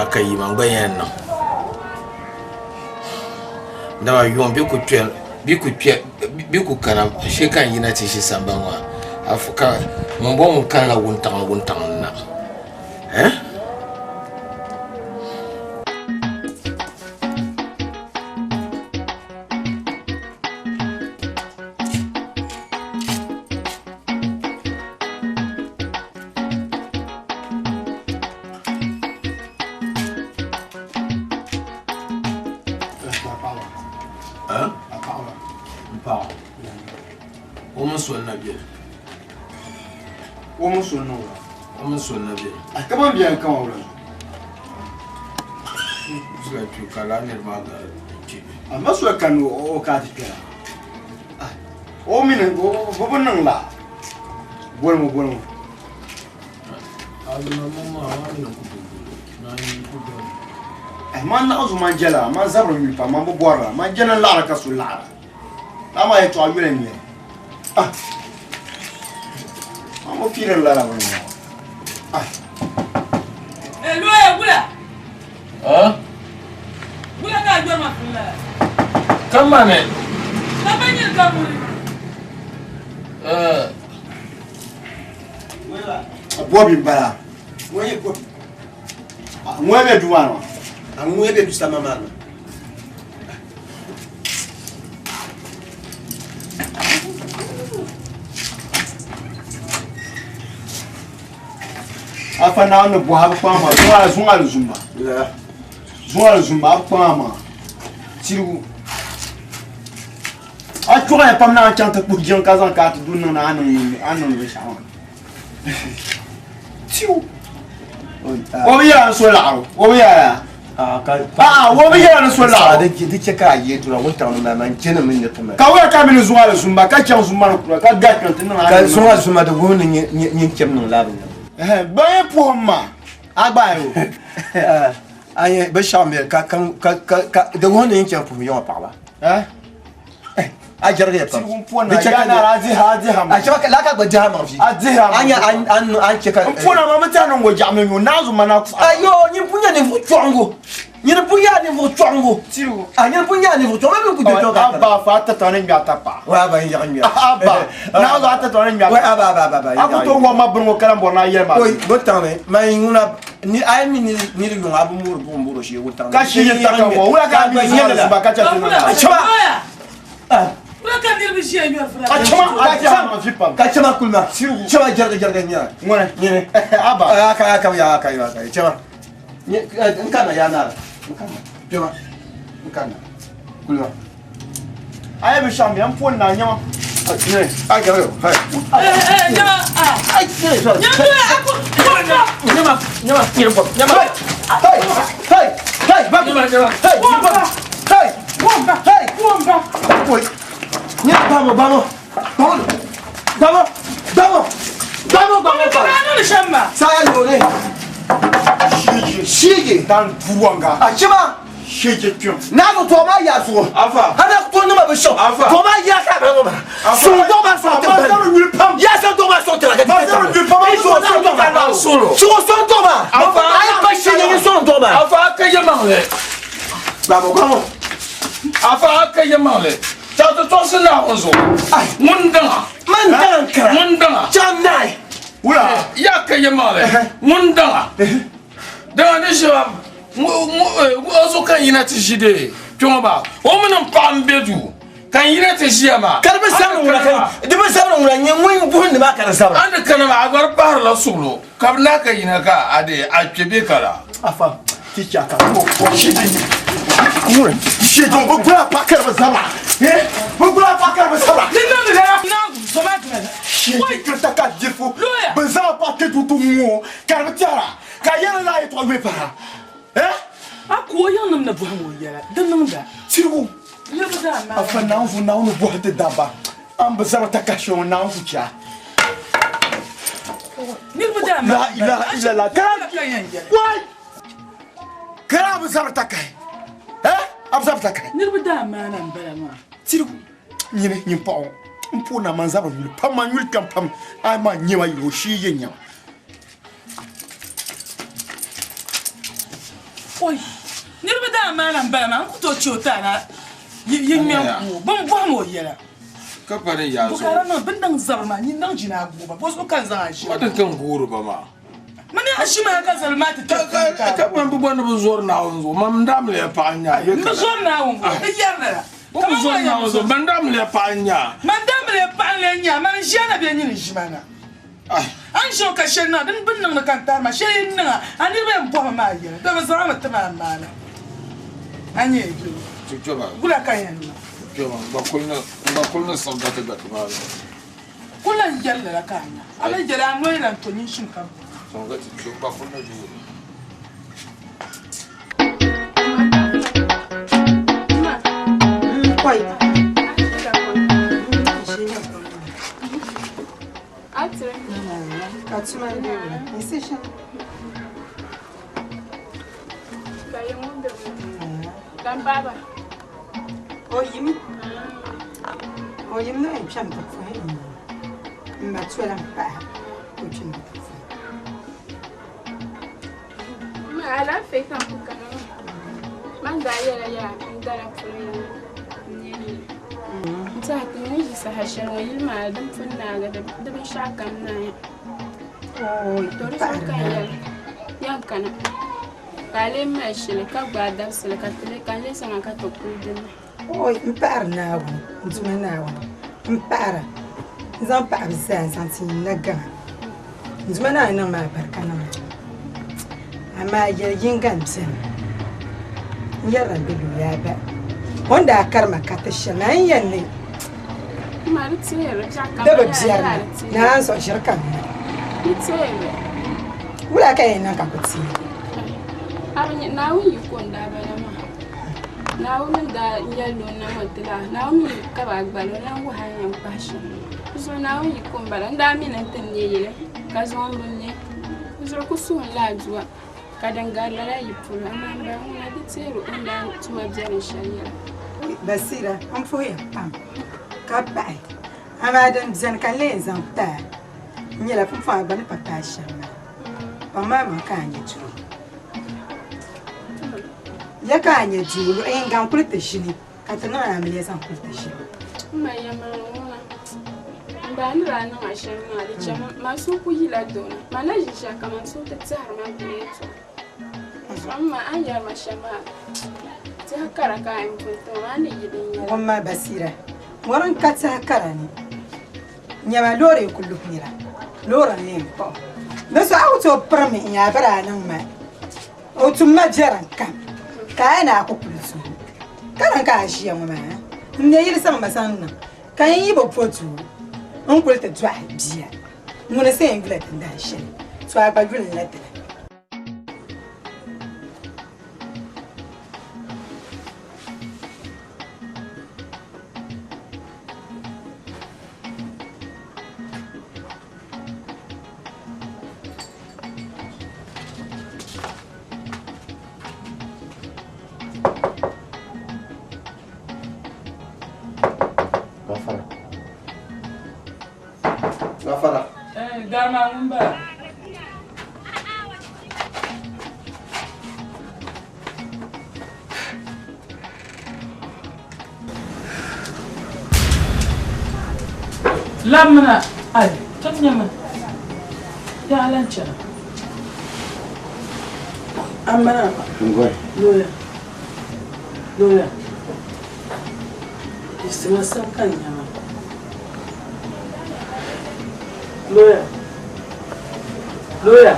ka yi man gba yɛn niŋ. Dama yuŋ bɛ ku kpe bɛ ku kana shee ka n yina ti ʒi sambani ŋɔ ka ŋun bɔŋɔ ŋun kanila wuntaŋ ni wuntaŋ ni na. Eh? O mini so n-na beni. O mini so n-niŋ wula? O mini so n-na beni. A kaman beni kaman wula zuɣu? Zula kpe ka lala niriba maa gari kpe. A ma soli kani o ka a ti kpɛra. O mini bɛ bi niŋ la bolimi bolimi. Man naɣ zu man jɛla, man zabiri nyuli pam, man bi bɔrila, man jɛla n laɣiri ka so laɣira. Lala maa yɛtɔɣa yuli n-nyɛ li. Ah! Man bi fiiri lala bini ŋɔ. Ah! Ee looya wula? Ah? Wula ka a yɔri ma puli lala? Kamani? Ka ba nyini ka muri. Eh. Bɔbi m-bala. Ŋɔ bɛ duu maa ni maa. Ŋɔ bɛ du sama maa ni. Afa naa ni bɔhi a bi kpaŋ maa zuŋ zuŋ alizumba zuŋ alizumba a bi kpaŋ maa tirigu a chɔɣiya pam naan chaŋ ti kpuhi jiŋ ka zaŋ ka a ti du niŋ ni a niŋ binshɛɣu maa tiu o bi yɛla ni so laɣiri o bi yɛla aa o bi yɛla ni so laɣiri di chɛ ka a yee tura wuntaŋ ni maa man chɛni mi ni ti mali ka wula ka mi ni zuŋ alizumba ka chaŋ zumba ni kura ka ga kpɛŋ ti niŋ ka zuŋ alizumba di wuhi ni nyin chɛm niŋ laa binyɛra ban yɛn puhim ma a gba ayo a nyɛ binshɛɣu m bɛ ka ka ka di wuhi ni nyin chɛm puhim yiŋɔ paɣaba a jɛrigiya pam di chɛ ka a dihi a dihi a chɛ ka laka gba dihi a maŋ vi a dihi a nya a n a chɛ ka n pona ma mi tɛha ni ŋɔ jaɣami nyo naazu ma na ayo nyin pun nyɛ ninvuɣ chɔɣingu nyin pun nyɛ ninvuɣ chɔɣingu a nyin pun nyɛ ninvuɣ chɔɣingu ma mi ku je chɔɣ ka ba fa a tatɔ ni ŋmɛ a tapaɣa wa ba n yaɣi ŋmɛ aba naazu a tatɔ ni ŋmɛ wa aba aba aba a ku tooi wɔm ma bini ŋɔ kalam bɔri na a yɛli ma oi bo taŋni ma ŋuna ni a yi mi ni di yuŋ a bi moori buɣum moori shee wuntaŋ ka shi yin taka ŋɔ wula ka a mi zuɣu ni ba ka chɛ ti niŋ a chɛma Wula ka niriba ʒiya yɔri fura? A chɛma a chɛma vi pam ka chɛma kulima chɛma jɛrigi jɛrigi nyɛra ŋɔni nyini aba a ka a ka ya a ka ya ka chɛma n kana ya naara n kana chɛma n kana kulima. A yɛ binshɛɣu mi, n pooni naa nyɛma. Ai, gaba hai. Nyɛma, Ai, nyɛma, nyɛma, nyɛma, nyɛma, nyɛma. Hey, hey, hey, nyɛma, nyɛma, hey, hey, womba, hey, womba. Oi, nyɛma, bamo, bamo, bamo, bamo, bamo, bamo, bamo, bamo. Saya lore. Shege. Dan duwanga. A chima. Shege kpɛm. N'a ko to ma ya zuɣu. Afa. Hana ko ne ma bɛ sɔn. Afa. To ma ya ka bɛ ma. Sɔn dɔ ma sɔn tɛ Ma zaro yuli pam. Ya sɔn dɔ ma sɔn tɛ la ka Ma zaro yuli pam. I sɔn sɔn dɔ ma. Solo. Sɔn sɔn dɔ ma. Afa. A ye ba shege ni sɔn dɔ ma. Afa a ka yɛ maŋli. Bamo bamo. Afa a ka yɛ maŋli. Chaɣ ti tɔɣisi Naawuni zuɣu. Ŋun daŋa. Man daŋ kara. Ŋun daŋa. Cham naai. Wula. Ya ka yɛ maŋli. Ŋun daŋa. Daŋa ni shɛba o zuɣu ka n yina ti ʒi dee kpɛŋɔ maa o mini n paɣa n be duu ka n yina ti ʒiya maa. Ka di bi zabiri ŋuna ka di bi zabiri ŋuna nyɛ ŋun buhi nima ka di zabira. A ni kana maa a gba di pahirila suɣulo ka bi naa ka yina ka a dee a kpe bɛ ka la. Afa ti chɛ ka ko shege. Shege bi gula pa ka di bi zabira. Bi gula pa ka di bi zabira. Shege kirita ka dirifu. Bi zaŋ pa kpe duu ti ŋɔ ka di bi tɛhira. Ka yɛli la yɛtɔɣa yuli pahi a, eh? A ku o yiŋnim ni bɔhim o yɛla, di niŋda. Tirigu, Niriba daa maani. Afa Naawuni Naawuni bɔhi ti dabba, a ni bi zabiri takahi shɛli ŋɔ Naawuni ku chɛ a. Niriba daa La maani. ilaha illallah. Kara, wai! Kara a bi zabiri takahi, eh? A bi zabiri takahi. Niriba daa maani m-bala maa. Tirigu, nyini nyin paɣa ŋɔ, m puhi na man zabiri yuli pam, man yuli kpɛm pam, a yi maa nyɛma yuli o shii yɛn nyɛma. Oi, niriba daa maana m-bala maa, n ku tooi che o taana yi ŋme n-ku o, bɛ ni bɔhim o yɛla. Ka pa ni yaa Bɔ zuɣu. ka a niŋ, bɛ ni niŋ zabiri maa, nyin niŋ jina a guui ba, bɔzuɣu ka n zaŋ a ʒi Ma din ka n guuri ba maa. Mani a ʒi maa ka zabiri maa ti tɛri Ka ka ka man bi bɔri ni bɛ zɔri Naawuni zuɣu, man n-daa mi ya paɣa n-nya a ye N bi kana. zɔri Naawuni zuɣu, di yɛri lala. Bɛ bi zɔri Naawuni zuɣu, man daa mi ya paɣa n-nya a. Man daa mi ya paɣa n-lee nya a, man n-ʒiya na bee nyini n-ʒi ma na. A ni ʒi o ka shɛli niŋ a, dini bɛ ni niŋdi ka n taari ma, shɛli yi niŋ a, a niriba yɛn bɔhimi maa yɛla, dama bɛ zaŋ a mi ti ma amaana. A nya bɛ gula ka yɛn niŋ. Ku lan yɛli lala ka a nya, a ni yɛli a noli lan to nyin shim kam. Ka tuma n bɛ wula n si shɛm. O yimi o yimi na yɛn kpɛm ti puhi n ma tola n pahi o kpɛm ti puhi. Ma alaafee ka n ku kana maa. Man daa yɛla yaa n dala polo yaa n nyɛ yili. N tɛha ti ni ʒi saha shɛli ŋɔ yili maa din pun naagi di binshɛɣu kam naaya. To di zuɣu ka n yɛli yɛn kana ka a lee mali shili ka gbaai dabisili ka ti lee ka n lee zaŋ a ka ti kuli dinni. Oi, n paɣiri Naawuni, n Duuma Naawuni, m paɣira, n zaŋ paɣibu zaa n-zaŋ ti nyin na gaŋa. N Duuma Naawuni niŋ ma alibarika niŋ a. Amaa yɛl yiŋga m-beni, n yɛrila m be luya a ba, o ni daa kari ma kariti shɛli maa, n yɛn ni di bi biɛri ma, naan zuɣu ʒiri ka n niŋ. Wula ka yɛn niŋ ka ku teei? Naawuni yiko n-daa bala maa. Naawuni ni daa yɛli ni o niŋ o ti la, Naawuni mi ka ba gbali o lan wuhi a ni yɛn kpahi shɛm. Di zuɣu Naawuni yiko m-bala. N daa mi ni n ti neei li, ka zaŋ m bi me. Di zuɣu ku suhi n la adua, ka din gari lala yi polo, amaa m bala ŋuna di teeri o ni daa tuma biɛrim shɛli yɛla. Basira, m puhiya pam ka pahi, amaa din beni ka n lee yɛn zaŋ ti a n-nyɛla pumpɔŋ a gba ni pa paai shɛm maa. Kpaŋ maa maŋ ka a nya duu. Ya ka a nya duu luɣ yiŋga n-kuli ti ʒini ka ti niŋ amiliya zaŋ kuli ti ʒini. M ma yɛlimaŋli ŋuna, m ba ni daa niŋ a shɛm maa di chɛmi man suhu ku yila doo ni. Man na ʒi shɛli ka man suhu ti tɛhiri ma bee yɛtɔɣa. Zuɣu m ma a ni yɛri ma shɛm maa tɛha kara ka a yɛn pun ti ma maa ni yi din yɛla. Ŋun ma Basira, ŋɔri n-ka tɛha kara ni. Nyama loori ku luhi nira, loori n-lee n-kpuɣi o. Di zuɣu a ku tooi pirimi n-nya a biri a niŋ ma. O tum ma biɛrim kam, ka a ni a ku kuli zooi. Ka din ka a ʒiya ŋɔ maa? N nya yili saŋ ma saŋ niŋ ka n yi bi po duu n kuli ti dɔɣi bia ŋuni sa yɛn yula tindahi shɛli to a gba yuli n la dini. Gafara. Gafara. Eh, garma ŋun bala. Labimina, ai, ti nyami. Yaha lan chana. Amana. Ngɔri. Looya. Looya. Yiɣisima sabi ka n nya ma. Looya. Looya.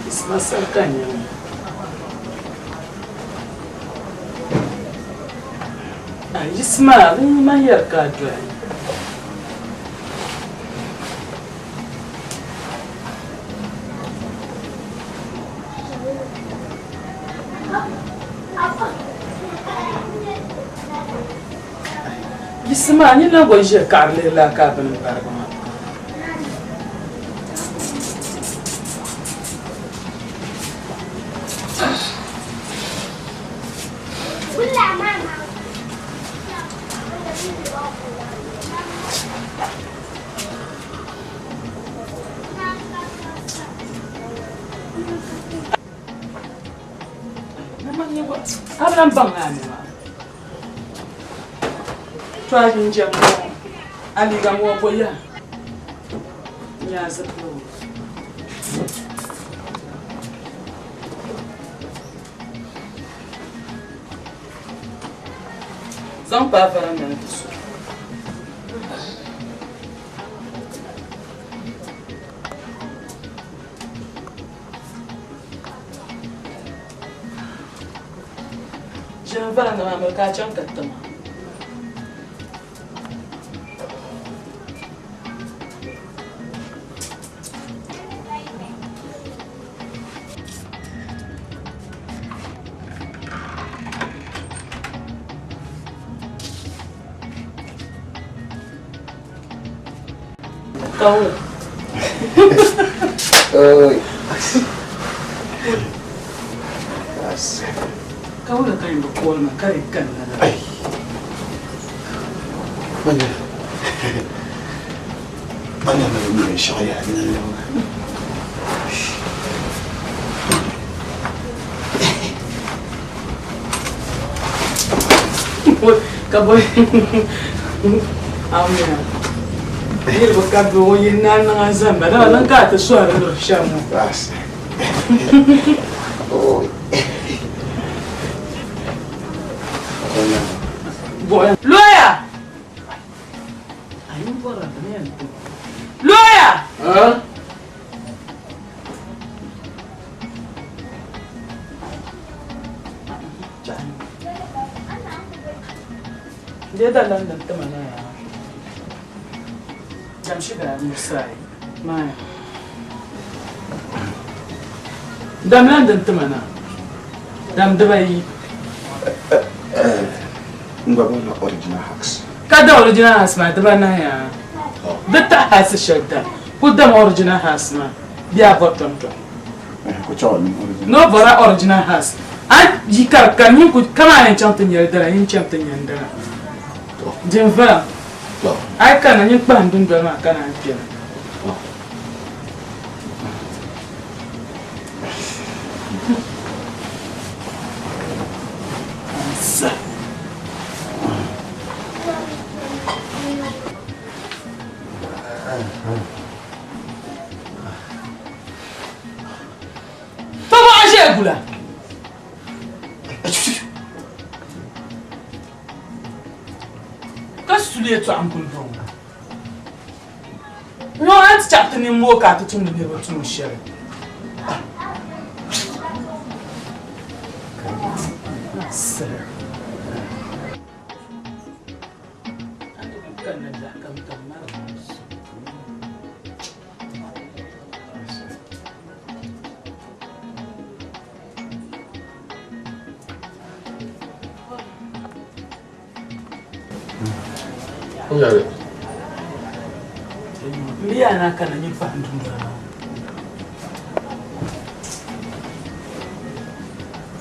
Yiɣisima sabi ka n nya ma. A yiɣisima, bɛ man yɛri ka a dɔya. Yiɣisima, a nini na gba ʒiya kaɣiri lihiri la ka a bini m-barigi maa. A bi lahi baŋ ni a nɛma. To a jinjɛm ŋɔ, a liiga ŋɔ bɔ yaha? N-nyɛ a zipiligu. Zaŋ paai varanda ni ti su. Ʒini varanda maa miri ka a chaŋ ka tiŋa. Kawula. Oi. Kawula ka yin bi kooli ma ka di kan lala. Manya. Manya na mi binshɛɣu yaa ni Ka boy amina niriba ka bi o yi na niŋ a zamba dama niŋ ka a ti sɔhiri luɣ shɛm ŋɔ. Looya! Looya! N da London tima na yaa. Jamshi daa Musa maya. Dam London tima na. Dam dibayi. N gba bɔrila original hacks. Ka da original hacks maa dibanahi yaa. Di tahi hacks shɛli da. Ku dam original hacks maa bee a bɔri tomtom. No bɔra original house. A yi ka di kani nyin ku kama a yɛn chaŋ ti nyɛli dana nyin cham ti nya n dana. Din viɛla. A yi kanna nyin kpahim dundoli maa ka naan kpɛna. Tɔbuɣa ʒe gula. Ka suli yɛtɔɣa n-kuli bɔŋɔ. Nyo a ni ti chaɣ ti nimmoo ka a ti tumdi niriba tuun shɛli. ka n ni lahi kam ka m mali ŋɔ su. N yɛli. M bi yaa na kana nyin pahi n dundɔna maa.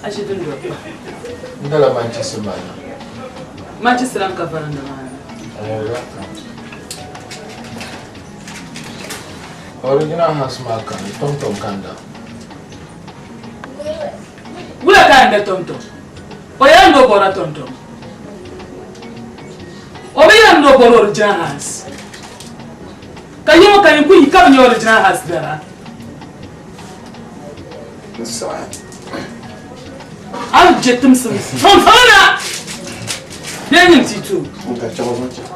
A ʒi dundɔri kpa. N dala manchisi maa na. Manchisi lan ka varanda maa ni. Original house maa kani, tomtom ka n da. Wula ka n da tomtom? O yɛn ni o bɔra tomtom. O bi yɛn ni o bɔra original house. Ka yiŋɔ ka yin ku yi ka bi nyɛ original house dara. N saɣi. A ni je timsim fɔnfɔŋ na. Bee nyin ti to. N ka chaŋ zaŋ chaŋ.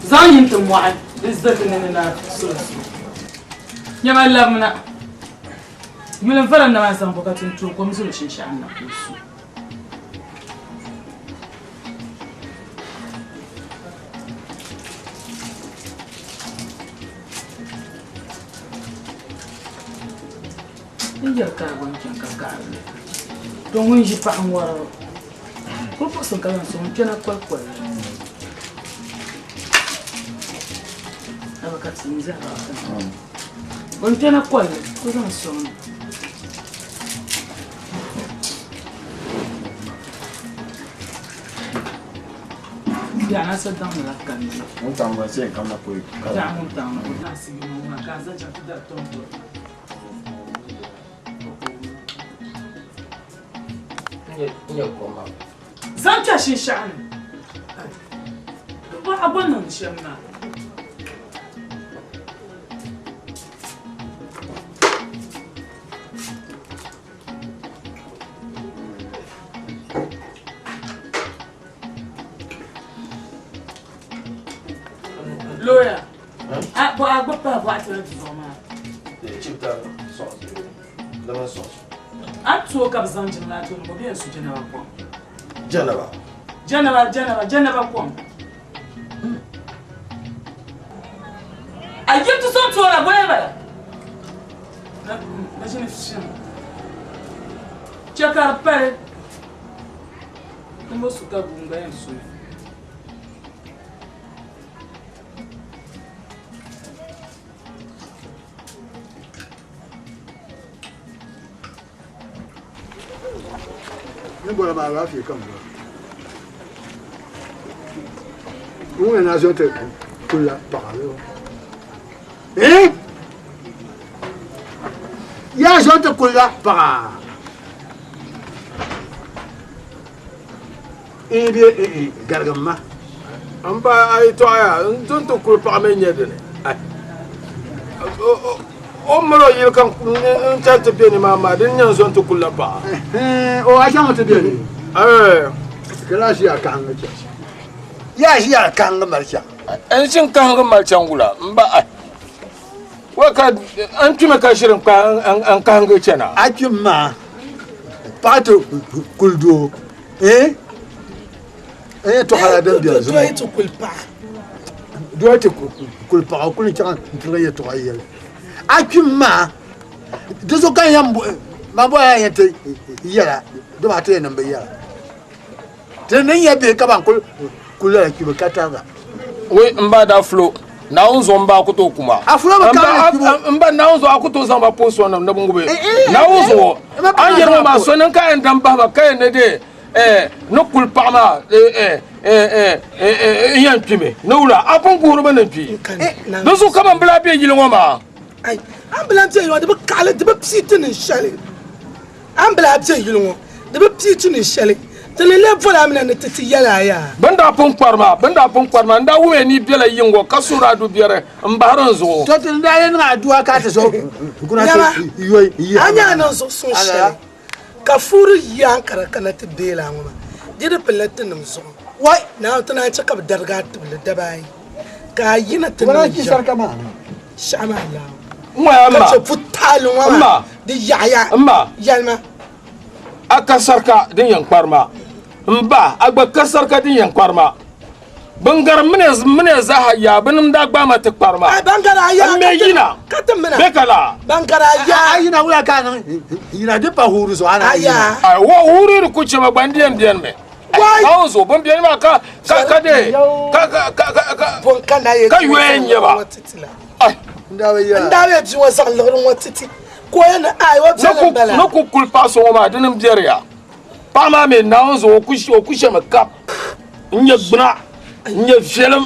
Zaŋ yin ti mɔɣi di zati ni ni na sulinsi. Nyɛma labimina. Yuli n varanda maa zaŋ bɔkati n-tooi kom zuli shinshɛɣu na ka o su. N yɛri ka a gba n-chaŋ ka gahiri li. To ŋun ʒi paɣa n-wari o kuli puɣisim ka zaŋ sɔŋ n-kpɛna kolikoli. Aba ka ti n zahara o n kpɛna kolli ka zaŋ sɔŋ biɛɣu na sa daŋ la kanna Wuntaŋ gba se kam na pɔi ka biɛɣu wuntaŋ na o daa sigi ŋɔ maa ka a zaŋ chaŋ ti dari tom to N nyɛ kom maa. Zaŋ kpɛ shinshaɣu ni a bɔ niŋdi shɛm maa. Lawyer, a bɔ a gba pahi bɔɣati na duzuɣu maa. A ni tooi ka bɛ zaŋ jiŋlaa ti o ni o bɛ yɛn su janaba kom. Janaba? Janaba, janaba, janaba kom. A yi ti so tooi la bɔya bala. Na ʒini shɛm. Chɛ ka di pali. N bo su ka guŋ gba yɛn suli. Ni bɔra maa alaafee ka n bɔra. Ŋun yɛn na zo ti kuli la paɣa yo. Eh? Ya zo ti kuli la paɣa. Eh bi eh eh garigim ma. N pa a yi tɔɣaya n zo ti kuli paɣa mi nyɛ dini. O mali o yili ka n chani ti be ni maa maa din nyɛ n zo ti kuli la paɣa. O a chaŋ ti be ni. Kala ʒiya kahingi chaŋ. Ya ʒiya kahingi mali chaŋ. N ʒi n kahingi mali chaŋ wula n ba ai. Wa ka n kpimi ka ʒiri n kpa n kahingi chana. A kpimi maa paɣa ti kuli doo. Eh? Eh to hala din bɛ zuɣu. Doo ti kuli paɣa. Doo ti kuli paɣa kuli chaŋ n tiri yɛltɔɣa yɛli. A kpimi maa di zuɣu ka n yɛn ma bɔ ya yɛn ti yɛla di maa ti yɛn niŋ bi yɛla. Ti ni nyɛ bihi ka ban kuli kuli lala kpibi ka tariga. Wei n ba daa fulo Naawuni zuɣu n ba a ku tooi kuma. A fulo bi kaɣili kpibu. N ba Naawuni zuɣu a ku tooi zaŋ ba pooi so nim ni bi ŋubi. Naawuni zuɣu a ni yɛri ŋɔ maa so niŋ ka yɛn dam bahi ba ka yɛn ni de ni kuli paɣa maa n yɛn kpimi ni wula a pun guhiri mi ni n kpi. Di zuɣu kaman bi lahi be yili ŋɔ maa. Ai, a ni bi lahi be yili ŋɔ di bi kaɣili di bi pii ti ni shɛli. A ni bi lahi be yili ŋɔ di bi pii ti ni shɛli. Ti ni lee boli a mi na ni ti ti yɛli a yaa. Bɛ ni daa pun kpari ma, bɛ ni daa pun kpari ma, n daa wumiya ni yi bela yiŋ ŋɔ ka suhiri a du biɛri m-bahiri n zuɣu. To ti ni daa yɛn niŋ aduwa ka ti so kuna ti yoi yiha maa. A nya a niŋ zuɣusuŋ shɛli ka fuuri yi Ankara kana ti deei a ŋɔ maa, di di pilila tinim zuɣu. Wai! Naawuni ti naan chɛ ka bɛ darigi a tibili daba ayi ka a yina ti niŋ jɛm shɛɣu maa laaŋɔ. Ka chɛ putaali ŋɔ maa di yaɣiya. Yɛlima. A ka sarika din yɛn kpari ma. N ba, a gba ka sarika din yɛn kpari ma. Bin gari mini zaaha yaa bɛ nim daa gbaai ma ti kpari ma. Ban gari a yaa N me yina. Ka ti mina. Bɛ ka laa. Ban gari a yaa. A yina wula ka a niŋ yina di pa huuri zuɣu a na yina. Ai, wo huuri di ku chɛ ma gba n di yɛn beni mi. Naawuni zuɣu bin beni maa ka ka ka de ka ka ka ka ka Bon ka na ye ka yoya n nyɛ ba. N daa bi yɛra. N daa bɛ bia ŋɔ zaŋ liɣiri ŋɔ titi ka o yɛn ni ai o bia ni bala. Ni ku kuli paɣa so ŋɔ maa dini n biɛri ya. Paɣa maa mi Naawuni zuɣu o ku shɛmi kap n nyɛ gbuna n nyɛ viɛlim.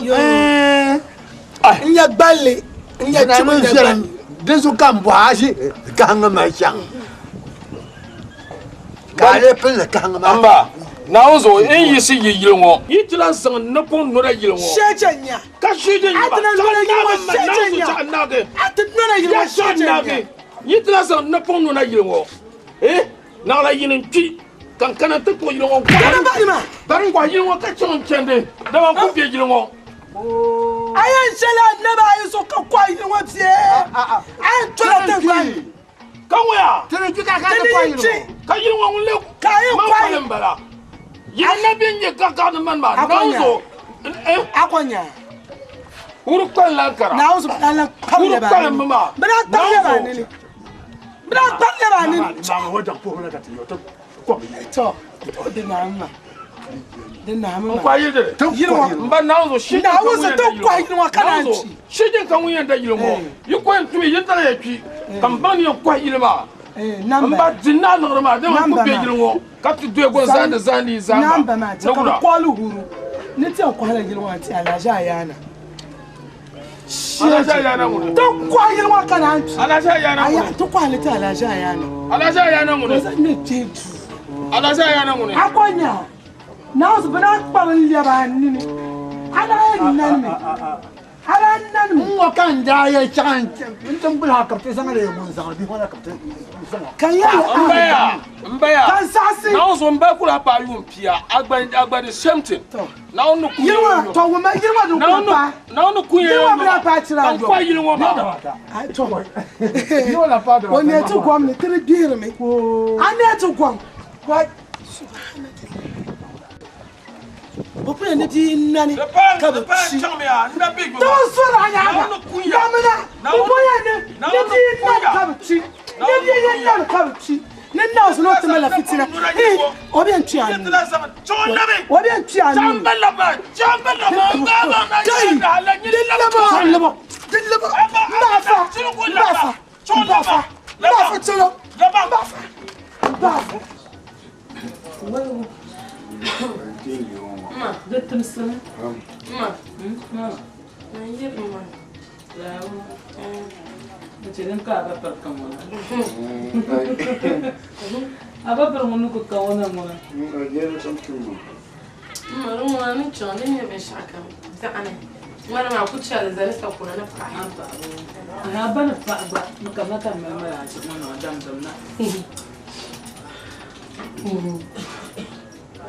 N nyɛ gballi n nyɛ chimu n nyɛ gballi. Di zuɣu ka n bɔhi a ʒi kahiŋ mali chaŋ ka a lee pili ni kahiŋ maa. Mba, Naawuni zuɣu n yiɣisi yi yili ŋɔ. Yi ti lan zaŋ n napɔŋ nɔra yili ŋɔ. Shɛchɛ nya. Ka shii din nyɛ ba. A ti na nɔra yili ŋɔ shɛchɛ nya. Naawuni zuɣu naagi. A ti nɔra yili ŋɔ shɛchɛ nya. Yi ti lan zaŋ n napɔŋ nɔra yili ŋɔ. Eh? Naɣila yini n-kpi ka n kana nti kpuɣi yili ŋɔ n-kɔhi. Kana bahi ma! Bari n-kɔhi yili ŋɔ ka chaŋ n-chandi, dama n ku be yili ŋɔ. A yɛn chɛla annabi ayi zuɣu ka kɔhi yili ŋɔ bee a yɛn tola tiŋgbani? Ka ŋɔya! Ti ni kpi ka a kana ti kɔhi yili ŋɔ. Ka yili ŋɔ ŋun lee Ka a yɛn man kɔhi. kɔhi m-bala. Yili na bɛ n-nyɛ gaɣigaɣi ni mani maa, A kɔhi Naawuni nya. zuɣu. A kɔhi nya. Huri kpalim lan kara. Naawuni zuɣu bɛ daa lan kpari Huri lɛbi a kpalim nini. mi maa. Bɛ daa kpari lɛbi a Naawuni zuɣu. nini. Bɛ daa kpari lɛbi a nini. Tɔ, di naami maa. Di naami maa. N kɔhi yili dini. Yili ŋɔ. N ba Naawuni zuɣu shi jin ka Naawuni ŋun zuɣu yɛn ti da yili kɔhi ŋɔ. yili ŋɔ ka naan Naawuni zuɣu kpi. shi jin ka ŋun yɛn da yili ŋɔ. Yi kɔhi n-tumi yi dala ya kpi. Ka m baŋ ni yɛn kɔhi yili maa. N ba di naa niŋdi maa dama n ku be yili ŋɔ ka ti doya gɔn zaandi zaandi yi zaa maa. Namba maa ti ka bɛ kɔhili huru ni ti yɛn kɔhila yili ŋɔ n-ti Alhaji Ayana. Alhaji Ayana ŋuni. Ti kɔhi yili ŋɔ ka naan kpi. Alhaji Ayana ŋuni. Aya ti kɔhili ti Alhaji Ayana. Alhaji Ayana ŋuni. O zaŋ mi kpee duu. Alhaji Ayana ŋuni. A kɔ nya Naawuni bɛ daa kpabi n lɛbi a nini. A daa yɛn nani mi. A daa nani mi. N ŋɔ ka n daa yɛli chaŋ n ti gbuli ha ka bɛ ti zaŋ li ŋun zaŋ li bia ŋɔ la ka bɛ ti zaŋ o. Ka n yɛli a N baya, n baya. Ka n saɣisi. Naawuni zuɣu n ba kuli a paai yuun pia, a gba, a gba di same thing. Naawuni ni ku Yili ŋɔ, tɔ wumma, yili ŋɔ din kuli paai. Naawuni ni ku Yili ŋɔ bi daa paai chira Ka n kɔhi yili ŋɔ maa. Ai, tɔ. O neei ti gom ni, ti di gbihirimi. A neei ti gom. Wai. Bɛ puya ni bia nani ka bɛ kpi. Ti bi zɔri a nyaaŋa. Damina bɛ puya ni ni bia nani ka bɛ kpi. Ni bia yi nani ka bɛ kpi. Ni naawuni ni o ti malila fitina. Hii, o bɛn kpi a nuu ni. O bɛn kpi a nuu ni. Kai, di laba, di laba, m bahi fa, m bahi fa, m bahi fa, m bahi fa chalo, m bahi fa, m bahi fa. Ma, di timsimi. Ma, ma, na yiri ma. Di chɛ din ka a ba piri ka ŋuna. A ba piri ŋun ni ku ka ŋuna ŋuna. Ma, di ŋuna ni chaŋ di nyɛ binshɛɣu kam biɛɣuni. Ŋmani maa ku chɛli zali sakuna ni paɣi. A ba ni paɣi gba, n kamina ka m mali mali a chibi ŋɔ niŋ damdim na.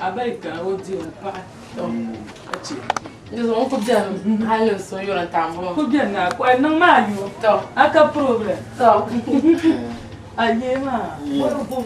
A ba yi kana o di o paɣi ka chɛ. Di zuɣu n ku beni hali ni so yuri n tam bɔ. Ku beni na a niŋ maa yo. A ka problem. A yee maa. Bɔrigu.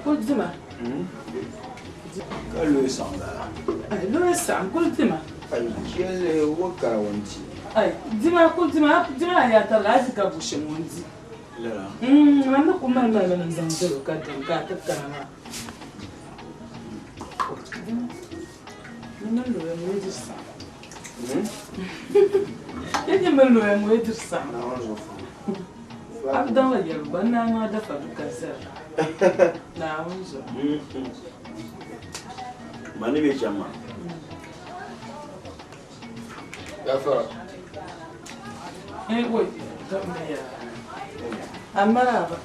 Kuli dima. Ka looi saɣim lala. Ai, looi saɣim kuli dima. Ai, jɛlli wo kara ŋun di. Ai, dima kuli dima, dima a yaa tarili a di ka bu shɛm ŋun di. Lala. Man ni ku mali mali mi n-zaŋ diri o ka dim ka a ti kana maa. Dima, ni mini loya ŋɔ yi diri saɣim. Yi ni mini loya ŋɔ yi diri saɣim. A bi daŋla yɛligu gba, n naan ŋmaa dafa du ka zali. Naawuni zuɣu. Ma ni bɛ chaŋ maa. Gafara. Eh, wai, Amma ba.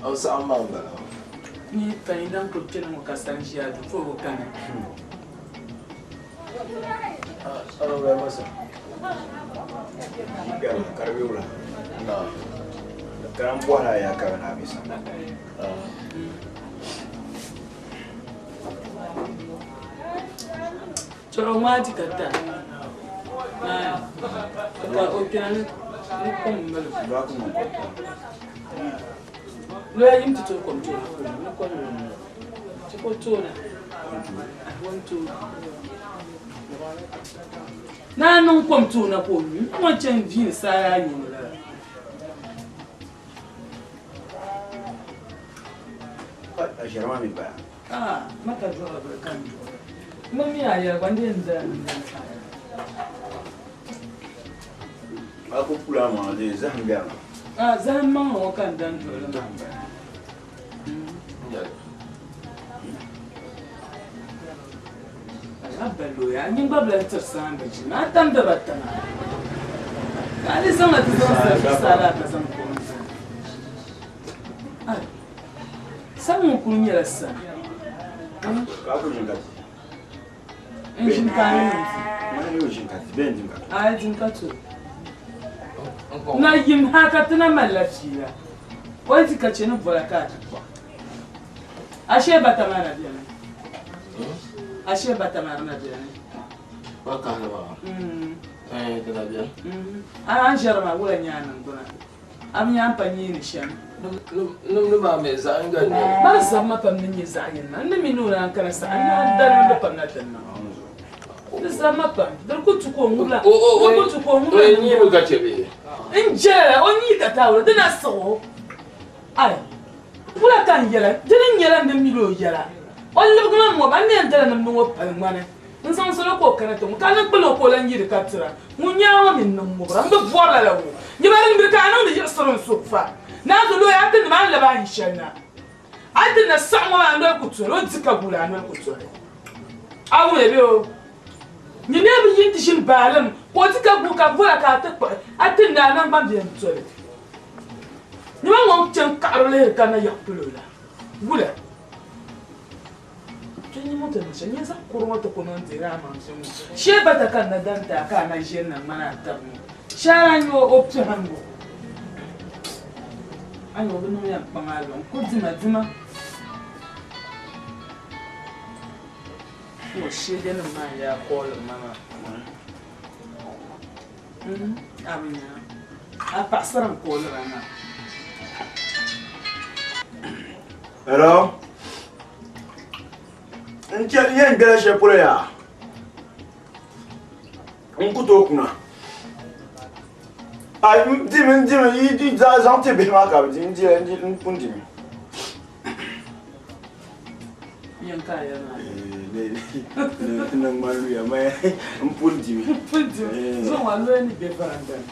An saɣim maa m-bala. Ni ka yi lan kuli kpɛna ŋɔ ka sani ʒiya du ka o bi kani. Ka n bɔhiri a ya ka bɛ na bɛ sani. Chɔrɔ ŋmaa di ka ta. Ka o kpɛna ni kom mali. Loya yim ti tooi kom tooi ni kom ti ko toona. Naa niŋ kom toona ka o nyu ŋɔ chɛn viini saa nyu la. A ʒiɛri maa mi bala. Ah, maka dɔɣi bɛ ka n dɔɣi. Ŋɔ mi a yɛli gba n dee n dala n dala. A ku pula maa di zahim bɛ maa. Ah, zahim maŋli ŋɔ ka n dan duɣili maa. A ba looya, a nyin gba bi lahi tiri saamba jilima, a tam dibata maa. Ka a di zaŋla ti zaŋ zali zuɣusaa laa ka zaŋ kom zaŋ. Ai, sam ŋɔ kuli nyɛla sam. Ka a ku ʒini ka ti? N ʒini ka a ni niŋ ti. Mana ni o ʒini ka ti, bee n dim ka to? Ai, dim ka to. Na yim ha ka ti na malila fiila. O yi ti ka chɛ ni bɔla ka a ti kpuɣi. Ashee bata maa na beni. Ashee bata maa di na beni. Ba kahili maa? Eh, di na beni. A ni ʒɛri maa wula nyɛ a niŋgbuna? A bi nya a ni pa nyeeni shɛm. Nimdi maa mi zaɣ yinga n-nyɛ li. Mali zabima pam din nyɛ zaɣ yini maa. N ni mi ni o naan kana saha n naan da nimdi pam na ti niŋ. Di zabima pam. Di di ku tu ka o ŋubila. Di ku tu ka o ŋubila. O yɛn nyiimi ka chɛ bee? N jɛla o nyii ka taawula di na siɣi o. Ai! Wula ka n yɛla? Di ni nyɛla n ni mil o yɛla. O libigi ma m-mɔba, n ni yɛn dala nimdi ŋɔ pali ŋmani. N zaŋ salo ka o kana ti ŋɔ, ka ni kpil o ka o lan yi di ka tira. Ŋun nyɛ a ŋɔ mi n-niŋ mubira, m bi bɔri lala ŋɔ. Nyama din biri ka a niŋdi yiɣisiri n suhu fa. Naa zo looya a ti nim a ni labi a yi shɛli na. A ti na saɣim ŋɔ maa a noli ku toli, o di ka guuli a noli ku toli. A wumya bee o? Nyini a bi yi nti ʒini baalim ka o di ka guui ka vola ka a ti kpuɣi a ti ni a naŋgban biɛhi n-toli. Nyama ŋɔ n-chɛ n-kaɣiri lihiri ka na yaɣi palo la. Wula? Kpe n-nyɛ moto niŋ shɛli, nyini zaŋ kuri ŋɔ ti ku niŋ n-dihiri a maŋ ʒim ŋɔ. Shee bata ka n na dan ti a ka a na ʒiɛm na ŋmani a tab ŋɔ. Shee a nya o piɛhiŋgu. A nya o bi niŋ ya n-kpaŋ a luɣa n-ku dima dima. Ŋɔ sheejanima maa n-yaa kooli ma maa. A bi nya a paɣisara n-kooliri a maa. Hello? N chɛ n yɛn gbela shɛli polo yaa. N ku tooi kuna. A n dimi n dimi yi di zaŋ ti bihi maa ka bi di n di n pun dimi. Yɛn ka a yɛli maa. Ni ŋmani luya ma n pun dimi. N pun dimi. Zuŋ maa luya ni be varanda ni.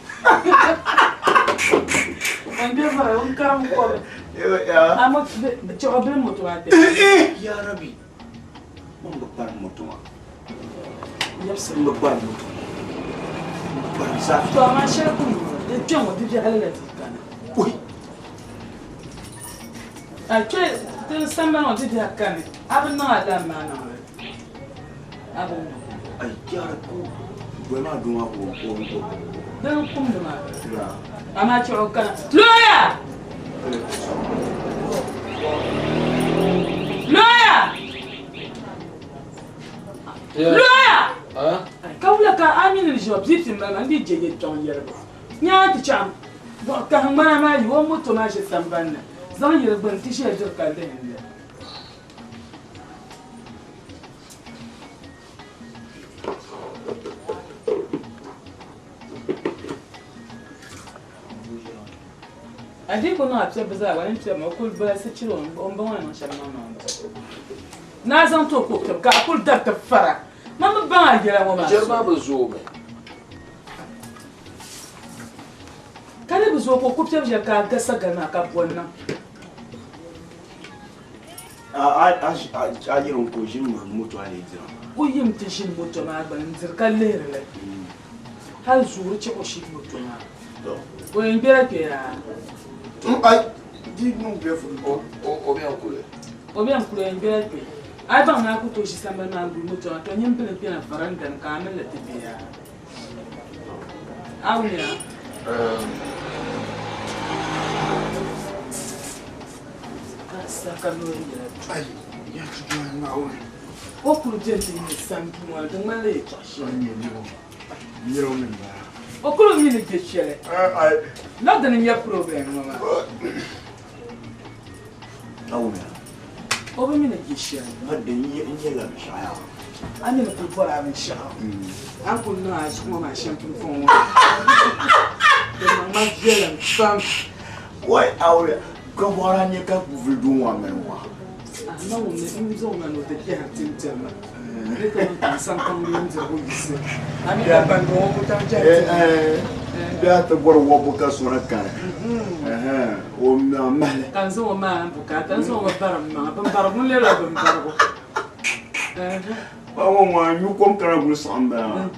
N be varanda n karim kɔbi. A mo chɛɣu bili moto maa kpɛ. Ya Rabbi. N bi kparim moto maa. N bi kparim moto. N bi kparim zaa. To amaa shɛli ku di kpɛ ŋɔ di biɛhili la di kana. Ui. A kpɛ ti sambani ŋɔ di biɛhi kani a bi niŋ alam maa niŋli. A bi niŋ. Ai jaara ko bɔli maa doo maa ko o bi ko. Dini kumdi maa. Amaa chɛɣu kana. Looya! Looya! Looya! Ka wula ka a mini ni ʒiba bia ti mali ma n dii je yɛltɔɣa yɛlibu. Nyaa ti chaŋ kahi ŋmana maa yi o moto maa ʒe sambani ni zaŋ yili gbuni ti ʒiya diri ka lihindi. A dii ku niŋ a piɛbbu zaa gba ni piɛbi ma o kuli balisi chiri o ni bɔŋɔ ni niŋ shɛm niŋ niŋ ba. Naa zaŋ ti o ka o piɛbi ka a kuli dari ti fara. Man bi baŋ a yɛla ŋɔ maa. Ʒiɛri maa bi zoomi. Ka di bi zooi ka o ku piɛbi ʒiɛri ka a ga sagali maa ka bɔ n-niŋ. A yiri n ka o ʒini moto a ni dira. O yim ti ʒini moto maa gbuni n-diri ka lihiri li. Hali zuuri chɛ o shiri moto maa. O yɛn gbera kpe yaa. Di niŋ bɛ furi. O bɛn kuli. O bɛn kuli o yɛn gbera kpe. A yi baŋ ni a ku tooi ʒi sambani maa n-guli moto maa, to nyin bili kpɛna varanda ni ka a mini li ti be yaa. A wumya? Ka sa ka noli nyɛla du. O kuli beni ti nyɛ sam duu ŋɔ ni, di ŋmanila yɛltɔɣa shɛli. O kuli mi ni je shɛli. Not dini n-nyɛ problem ŋɔ maa. O bi mi ni je shɛli. A mi ni kuli bɔri a binshɛɣu. A ni kuli niŋ a zuɣu ŋɔ maa shɛm pumpɔŋɔ ŋɔ, di niŋ ma viɛlim pam. Wai awuliya, ka bɔri a nya ka vuli doo ŋɔ a mali ŋɔ? A ma ŋun mi n zaŋ ma ni o ti kpɛhiri ti n-tiri ma. Ni ka n tam saŋkaŋ mini n dirigu yiɣisi. A mi ka ban ŋɔ ku tam chani ti Bɛ a ti bɔri wɔbbu ka sona kani. O mahili. Ka n zaŋ o maa n bukaata, n zaŋ o bari m maŋa. Bimbarigu n leela bimbarigu. Paɣa ŋɔ ŋɔ a nyu kom kana guli saɣim bala maa.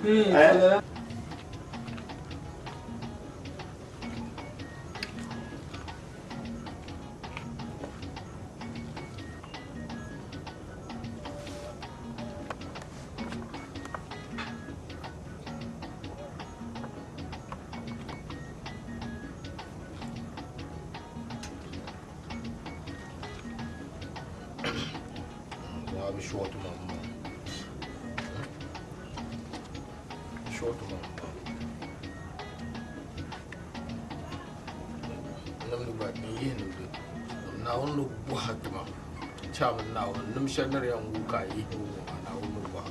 Naawuni ni bɔha tima chami Naawuni nim shɛli ni di yɛn wuhi ka a yihi ŋɔ maa Naawuni ni bɔha.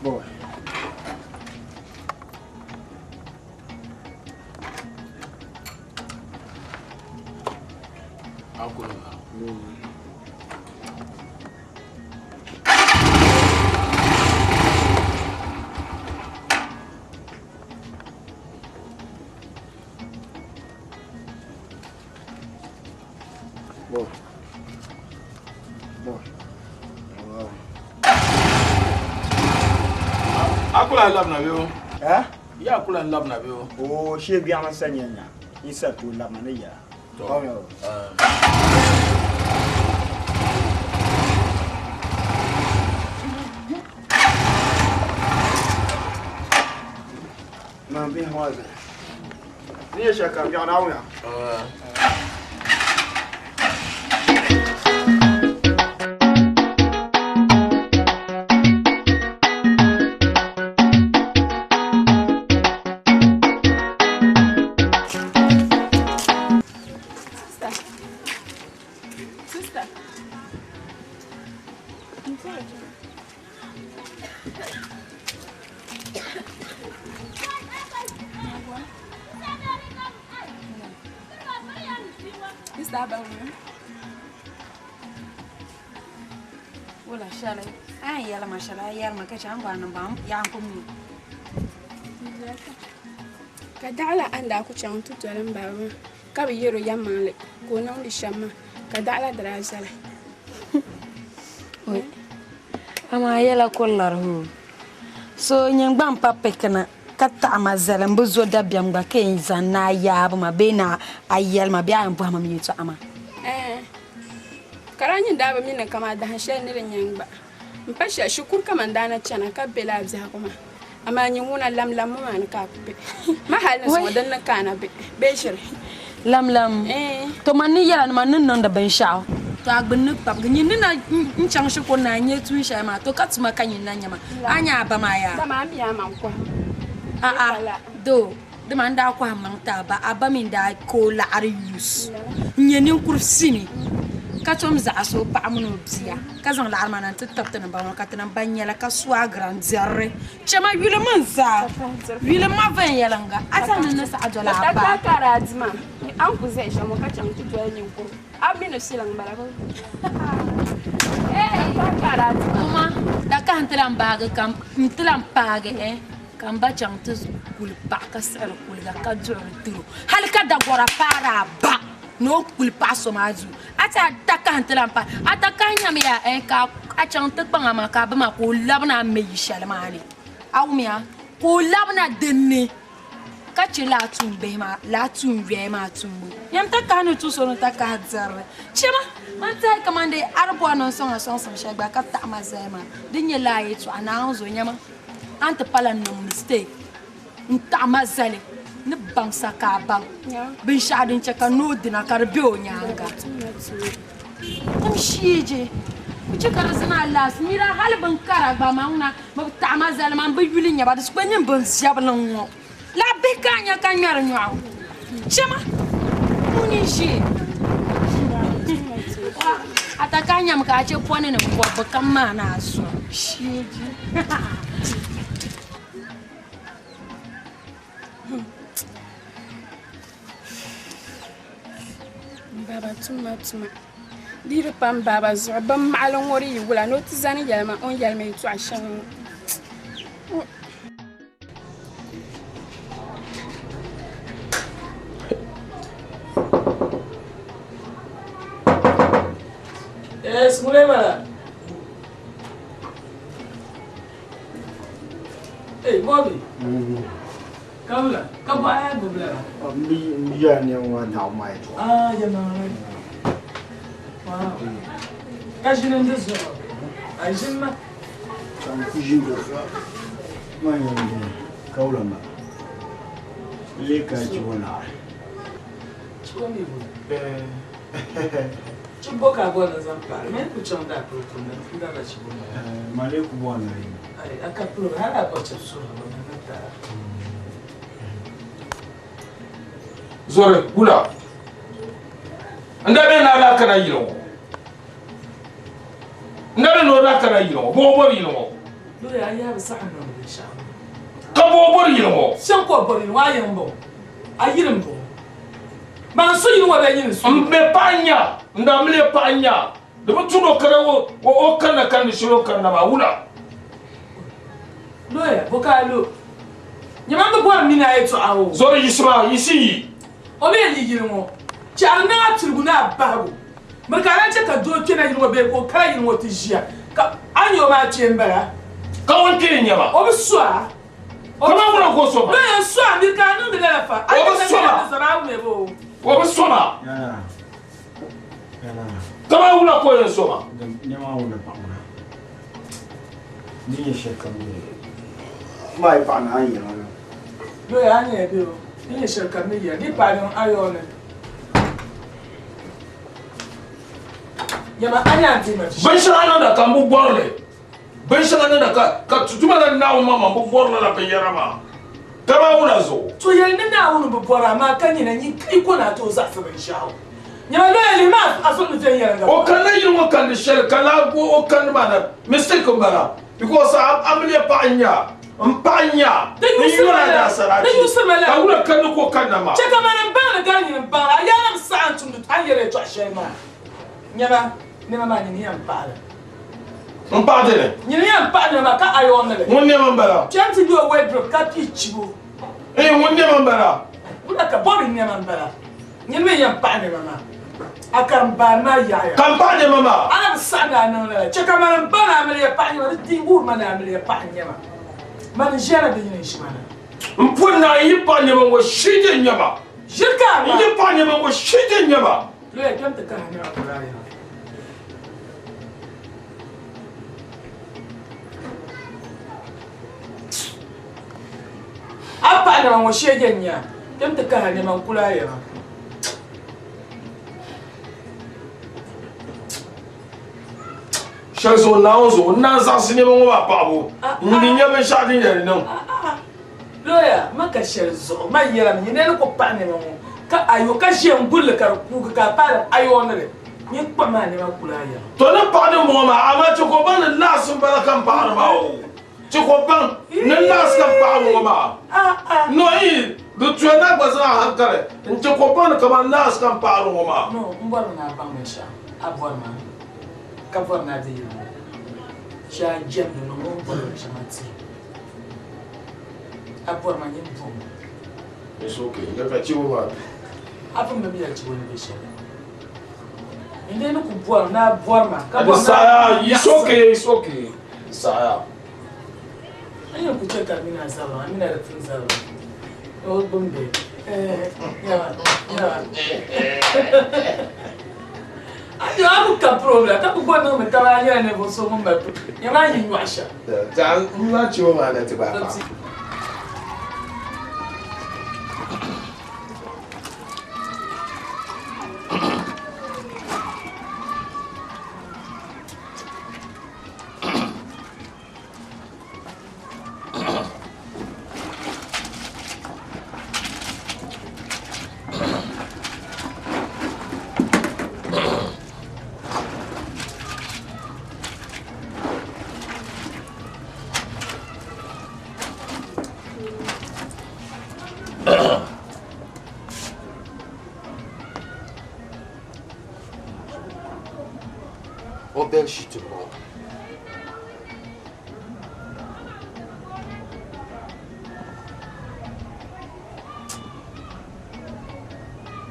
Boy. Boy. Boy. Wow. Akula labna bɛ o. Eh? Ya akula labna bɛ o. O she biɛɣu sa nya nya. Yi sa to labna ni ya. To. Ma bi hawaza. Ni ya shaka biɛɣu na wuya. Sister. Sister. Sister Abawu. Wala shɛli a yɛn yɛli ma shɛli a yɛli ma ka chɛ a ni bɔri ni baŋ yaɣa n ku mi. Ka daɣila a ni daa ku chaŋ nti doli m baba maa ka bi yɛr o yɛlimaŋli ka o niŋdi shɛm maa ka daɣila di daa zali. Amaa yɛla ku lari hoo. So nyin gba m-pa pikina ka taɣi ma zali m bi zo dabiɛm gba ka yɛn zaŋ ni a yaabu ma bee ni a yɛli ma bee a yɛn bɔhi ma mi yɛltɔɣa maa. Ɛɛh. Ka daa nyin daa bi mi ni kaman dahin shɛli ni di nya n gba. M pa shɛli shikuru kaman daa na chana ka be lala biɛhigu maa. Amaa nyin ŋuna lamlammi maa ni ka a ku be. Ma hali ni zuŋɔ din ni ka a na be bee ʒiri. Lamlam. Ɛɛh. To man ni yɛla ni man ni niŋdi binshɛɣu. To a gbunni kpabigi nyin ni na n chaŋ shikuru ni a nya tuun shɛli maa, to ka tuma ka nyin na nya ma. A nya a ba maa yaa? Dama a mi a maŋ kɔhi ma. A'a, doo, dama n daa kɔhi m maŋ ti a ba, a ba mi n-daa ka o laɣiri use n-nyɛ ninkuri fini, ka tom zaɣisi o paɣa mini o bia, ka zaŋ laɣiri maa na nti tiri ti ni ba ŋɔ, ka ti ni ba nyɛla ka swagira n-diri li. Chama yuli mi n-zaa, yuli ma viɛnyɛliŋga, a tɛhi ni n ni saɣi doli a ba? Ka ka daa di maa, a ni ku zaya shɛm ŋɔ ka chaŋ ti doli ninkuri, a mi ni shiliŋ m-bala bee? Kuma dakahi n-ti lan baagi ka n-ti lan paagi eh ka m ba chaŋ ti kuli paɣa ka siɣiri kuliga ka duɣiri tiri o hali ka dagɔra paari a ba ni o kuli paɣa so maa duu a ti a dakahi n-ti lan paagi a dakahi nyamiya eh ka a chaŋ ti kpaŋa maa ka a ba maa ka o labina a ni me yi shɛli maa ni a wumiya ka o labina dinni. Ka chɛ lala tuumbihi maa, lala tuun yoya maa tumbu. Nyam takahi ni tu so ni takahi dirili. Chɛ ma, man tɛhi kaman dee a di bɔri ni n sɔŋ a sɔŋsim shɛli gba ka taɣi ma zali maa. Din nyɛ lala yɛtɔɣa, Naawuni zo nyama a ni ti pala n-niŋ mistake n-taɣi ma zali ni baŋsa ka a baŋ binshɛɣu din chɛ ka noo dina ka di be o nyaaŋa. Tim sheeje ku che ka di zina a laasi nira hali bin kara gba maa ŋuna bɛ bi taɣi ma zali maa m bi yuli nya ba di gba nyɛ bin viɛbili n-ŋɔ lala bihi ka a nya ka ŋmɛri nyɔɣu chema ŋuni n-ʒe a ta ka a nyami ka a che pɔni ni bɔbbi kam maa ni a zuɣu sheeje. Baba tumma tuma di yi di pam baba zuɣu bin maɣali ŋɔ di yi wula ni o ti zani yɛli ma o ni yɛli ma yɛltɔɣa shɛŋa ŋɔ. Yes, ŋuni bala. Hey, Bobby. Kabula, ka bɔ a yaa gbubila la? M bi yaa nɛma maa daɣu maa yɛtɔɣa. Ah, yɛlimaŋli. Wow. Ka ʒini n di zuɣu. A ʒini ma. Ka n ku ʒini di zuɣu. Man yɛn beni, kabula ma. N lee ka chibo naɣiri. Chibo mi bo? Chibo ka a bɔri ni n zaŋ paali. Mani ku chaŋ daa polo kunna n darila chibo maa. Man lee ku bɔri ni a yi. Ayi, a ka polo hali a bɔri chib suhuri ba man ni tara. Zori gula n daa bɛ ni a daa kana yili ŋɔ n daa bɛ ni o daa kana yili ŋɔ bɔ bɔri yili ŋɔ Lori a yaa bi saɣim niŋdi binshɛɣu ka bɔ bɔri yili ŋɔ Shɛm ka o bɔri yili ŋɔ a yiŋ m-bɔŋɔ a yili m-bɔŋɔ Man su yili ŋɔ bee nyini su M be paɣa nya n daa mili paɣa nya di bi tu ni o kana o kanna kandi shɛli o kanna maa wula. Loya bo ka a lo nyɛ man bi bɔri mini a yɛtɔɣa o. Zɔri yiɣisi maa yiɣisi yi. O mi yɛn yi yili ŋɔ chɛ a ni niŋ a piligu ni a bahigu miri ka a lahi chɛ ka doo kpɛna yili ŋɔ bee ka o kana yili ŋɔ ti ʒiya ka a ni nya o maa kpee m-bala. Ka ŋun kpee n-nyɛ ma. O bi su a. Kaman wula ka o so ma? Loya n su a miri ka a niŋdi lala fa. O bi so ma. O bi so ma. Kaman wula ka o yɛn so ma? Nɛma wula paɣa ŋuna. Di nyɛ shɛli kam ni maa yi paɣa ni a ni yɛli ma. Loya a ni yɛli bɛ o. Di nyɛ shɛli kam ni yɛli. Di paai niŋ ayɔɔ ni. Nyama a ni a ni deei ma ti shɛli. Binshɛŋa niŋda ka m bi bɔri li. Binshɛŋa niŋda ka ka tuma la Naawuni maŋmaŋ bi bɔri lala binyɛra maa. Dama wula zuɣu? To yɛli ni Naawuni bi bɔri amaa ka nyina nyin ka yi ko ni a tooi zaɣisi binshɛɣu. Nyama loya lihi maa a zuɣu ni viɛnyɛliŋga O kanna yili ŋɔ kandi shɛli ka lahi go o kandi maa na mistake m-bala because a amiliya paɣa n-nya m paɣa n-nya Di n yuɣisiri ma yɔla lala. daasarachi Di yuɣisiri ma lala. ka wula kandi ka o kanna maa. Chɛ ka mani m-baŋ ni gari nyini m-baŋ li. A yaa nam saha n-tumdi a ni yɛli yɛtɔɣ shɛli maa. Nyama nɛma maa nyini yɛn paɣi li. N paɣi dini. Nyini yɛn paɣi nɛma maa ka ayɔŋ li. Ŋun nɛma m-bala. Kpɛm ti be o wardrobe ka pii chibo. Ee ŋun nɛma m-bala. Wula ka Bobby nɛma m-bala. Nyini mi yɛn paɣi nɛma maa. A karimbaani maa yaɣiya. Ka m paɣi nɛma maa. A na bi saɣi ni a niŋ lala. Chɛ ka mani m ba ni amiliya paɣi nɛma di di wuhiri ma ni amiliya paɣi nɛma. Mani n-ʒiya na bɛ nyini n-ʒi ma na. M pun naai n yi paɣi nɛma ŋɔ shee nɛma. Ʒiri ka a N yi paɣi nɛma ŋɔ shee nɛma. Loya kpɛm ti kahi nɛma kuli a yiŋa. A paɣa nɛma ŋɔ shee je n-nya kpɛm ti kahi nɛma n-kuli a yiŋa. Shɛli zuɣu Naawuni zuɣu n naan zaɣisi nɛma ŋɔ maa paɣibu n di nya binshɛɣu din yɛn niŋ. Looya, ma ka shɛli zuɣu, ma yɛla mi, nyini ni ku paɣi nɛma ŋɔ ka a yo ka ʒiya n-guli li ka di kuugi ka a paai li ayɔɔ ni li, nyin kpuɣim a nɛma kuli a yiŋa. To ni paɣi ni ŋɔ maa, amaa chɛ ka o baŋ ni laɣisi m-bala ka m paɣiri maa o. Chɛ ka o baŋ ni laɣisi ka m paɣiri ŋɔ maa. No, ii, di tuya ni a gba zaŋ a hankali n-chɛ ka o baŋ ni kaman laɣisi ka m paɣiri ŋɔ maa. No, m bɔrimi ni a baŋ binshɛɣu, a bɔri ma ka bɔri ni a di yili ŋɔ shee a jɛmdi niŋ o ni bɔri binshɛŋa ti a bɔri ma nyin bom. It's okay, ya ka chibo maa be. A pun bi mi ya chibo ni be shɛli. N dee ni ku bɔri ni a bɔri ma ka bɔri ni a Saya, it's okay, it's okay. Saya. A yɛn ku chɛ ka di mini a zabiri a mini a di tim zabiri o gbuni bɛ yawa yawa a yɔ a ku ka problem ka ku gba niŋdi taba a nyɛla ninvuɣu so ŋun mali nyɛma a yi nyɔɣu shɛm. Zaŋ n nyɔɣu chibo maa na ti ba a paɣa. O bed sheet m-bɔŋɔ.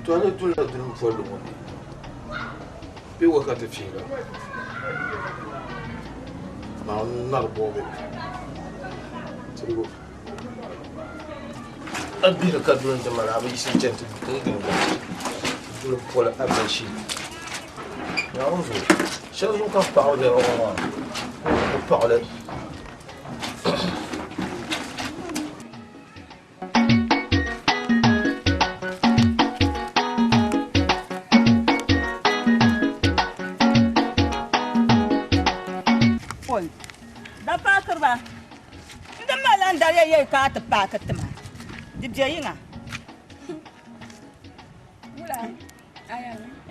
To a ni dulila duli m-polli ŋɔ ni bee wa ka ti fiila? Naawuni ŋari bɔbi tirigu. A bihiri ka duli n-ti mali a bi yiɣisi n-chani ti gindi ba duli poli a bed sheet. Naawuni zuɣu shɛli zuɣu ka m paɣiri nɛma ŋɔ maa o paɣili. Oi, da paakiriba n di malila n dariya yɛli ka a ti paaki ti ma di be yiŋa.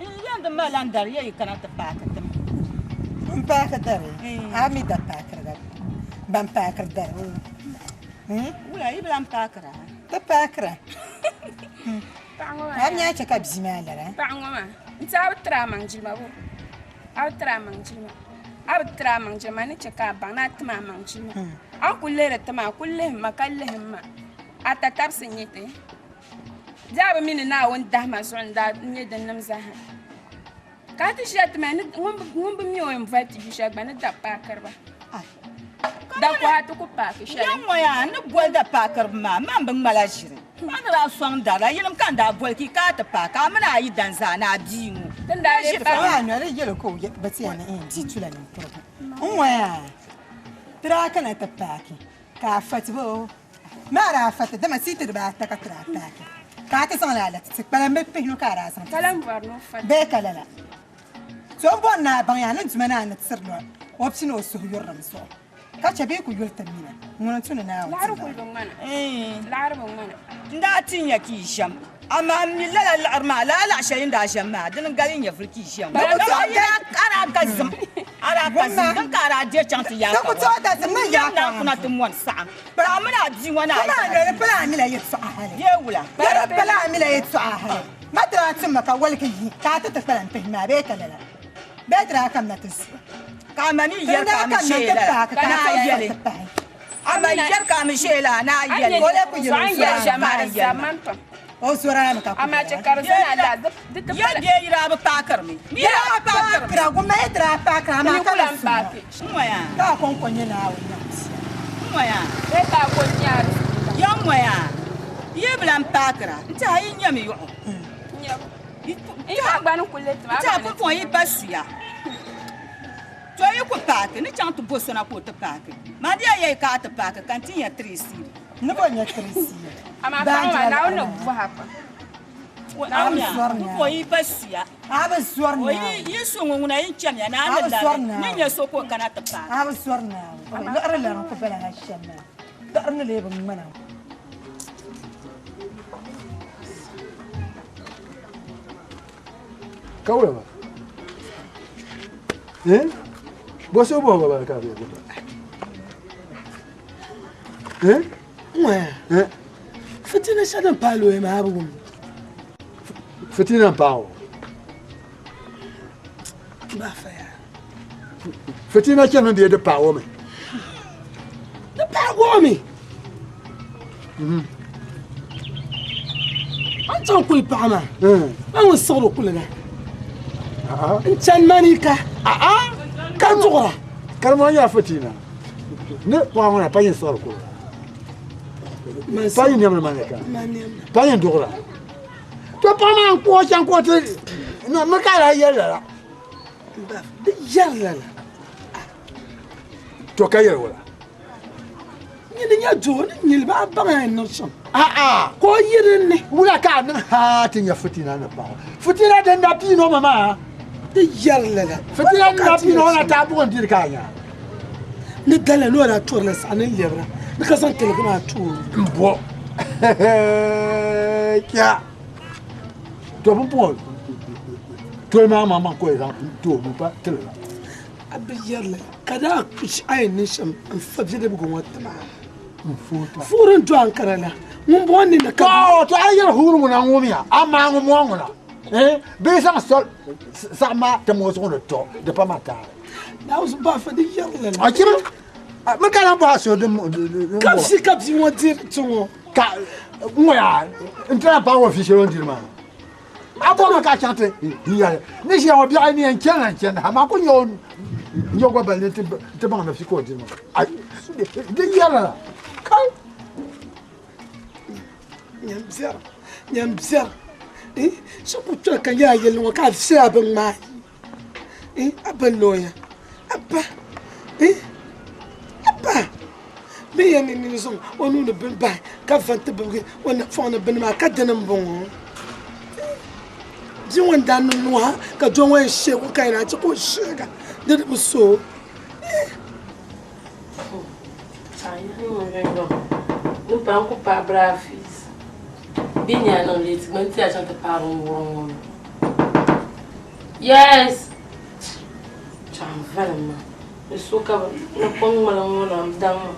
N yɛn di malila n dariya yi kana ti paaki ti ma. N paaki dari? A mi da paakiriba ban paakiri dari Wula yi bi lan paakira? Ti paakira. A mi a chɛ ka bia maa lara? Paɣa ŋɔ maa, n ti a bi tiri a maŋ jilima bo? A bi tiri a maŋ jilima. A bi tiri a maŋ jilima ni chɛ ka a baŋ ni a tim a maŋ jilima. A ni kul lihiri ti maa, kul lihim ma ka lihim ma. A tatabisi n-nyɛ ti. Di a bi mi ni Naawuni dahima zuɣu n-daa nyɛ dinnim zaaha. Ka a ti ʒiya ti mali ni ŋun bi mi o yɛn boli ti yu shɛli gba ni da paakiriba. Da kɔha ti ku paaki shɛli. Yɛn ŋɔ yaa, n ni boli da paakiriba maa, man bi ŋmala ʒiri. A ni daa sɔŋ dari la, yinim ka n daa boli ka yi kana ti paaki a mini a yidan zaa ni a bia ŋɔ. Ti ni daa lee paaki. Maa noli yɛli ka o bi ti ya ni bia tula ninkurigu. N ŋɔ yaa, ti daa kana ti paaki ka a fa ti bo. Maa daa fati dama siiti dibaata ka ti daa paaki ka a ti zaŋ lala ti kpalim bi pihinu ka a daa zaŋ ti bee ka lala. So m bɔri ni a baŋ yaa ni duma ni a ni tiri lo o pini o suhu yurilim zuɣu ka chɛ bee ku yuli ti mina ŋuni n-tu ni Naawuni ti ba. N daa ti nya ka yi ʒiɛm, amaa m mi lala liɣiri maa, lala laɣ shɛli yi ni daa ʒiɛm maa, dini n-gali nyɛvili ka yi ʒiɛm. A daa ka zim, a daa ka zim, din ka a daa deei chaŋ ti yaai ka wa. N naan kuna ti mɔni saɣim. A mini a bia ŋɔ ni a yidana. Pala a mila yɛtɔɣa hali. Bee wula? Pala a mila yɛtɔɣa hali. Ma ti daa tim ma ka woligi yi ka a ti ti kpalim pihi maa bee ka lala? Bee ti daa kamina ti su? Ka a ma mi yɛri ka a mi ʒee lala ka a yɛli. A ma yɛri ka a mi ʒee lala ni a yɛli. O lee ku yɛli o zɔrimi maa ni yɛli ma. O zɔrimi ka ku yɛli. Yɛ bee yi daa bi paakirimi. Yi daa paakira, gumma yi ti daa paakira amaa ka bi su ma. Ka a kɔŋko nyɛ Naawuni nyaŋ bia. N-ŋɔya. Ya ŋɔya, yi bi lan paakira n-tɛha yi nyami yuɣu. N-tɛha pumpɔŋɔ yi pa suya. To yi ku paaki, ni chaŋ ti bo so na ka o ti paaki. Man di ya yɛli ka a ti paaki ka n ti nya tirisi. Ni bo nya tirisi? Amaa paɣa maa, Naawuni ni bɔha pam. Pumpɔŋɔ yi pa suya. A bi zɔri Naawuni. Yi so ŋɔ ŋuna yin chamiya ni a ni labi ni nya so ka o kana ti paai. A bi zɔri Naawuni. Liɣiri lari n-ku bala ha shɛm maa. Liɣiri ni lee bi ŋmana. Ka wula ba? Eh? Bo so bo ba ka be. Eh? Ŋɔya. Eh? Fitina shɛli din paai looya maa a bi wum. Fitina n paai o. Ba fa yaa. Fitina chɛni bee di paai o mi? Di paai o mi. An chaŋ kuli paɣa maa, a ŋun siɣiri kuliga n chani manika ka duɣira. Karima nyɛla fitina ni paɣa ŋɔ na pa yɛn siɣiri kuliga pa yɛn niɛmdi manika pa yɛn duɣira. To paɣa maa n kpuɣi o chaŋ ka o ti mi ka a daa yɛli lala. Di yɛri lala. To ka yɛli wala? Nyini nyɛ doo ni nyili ba a baŋ a niŋ shɛm. A'a. Ka o yi din ni. Wula ka a niŋ haa ti nya fitina ni paɣa. Fitina din daa piini o ma maa. Di yɛri lala. Fitina din daa piini o na ti a buɣim diri ka a nya. Ni dala ni o daa torila saɣa ni lɛbira ni ka zaŋ tiligi maa ti o. M bo. Kya. To pumpɔŋɔ toli maa maŋmaŋ ka o zaŋ ti o nuu pa tiligi. A bi yɛri li ka daa a yɛn niŋ shɛm n fa bidibigu ŋɔ ti maa. Fuuri n do Ankara la ŋun bɔŋɔ ni ni ka. To a yɛri huuri ŋuna ŋumiya amaa ŋun mɔŋ ŋuna bee zaŋ soli saɣim maa tim o zuɣu ni to di pa ma taali. Naawuni ba fa di yɛri li la. A chiri mi ka lan bɔhi a so din Kabisi ka bia ŋɔ diri ti ŋɔ. Ka ŋɔya n ti lan paai o vi shɛli o ni diri maa. A bɔrimi ka a chaŋ ti yɛli ni ʒiya ŋɔ biɛɣu ni yɛn chani la n-chani amaa ku nya o nya o gba balli nti baŋ ni fi ka o diri maa. Di yɛri la kai. Nyam biɛri, nyam biɛri. So ku kpɛri ka nyɛ a yɛlli ŋɔ ka a viɛla a bin ŋmaai. A ba looya, a ba, a ba. Bɛ yɛn ni nini zaŋ o nuu ni bini bahi ka va nti bibigi o napɔŋ ni bini maa ka dini m-bɔŋɔ. Bia ŋɔ n-daa niŋ nuu ha ka doo ŋɔ yɛn sheeg o ka yɛn naan chɛ ka o sheega di di bi so o. Yes! Chaŋ valim maa. Ni so ka bi ni kɔŋ ŋmali ŋɔ na daŋ maa.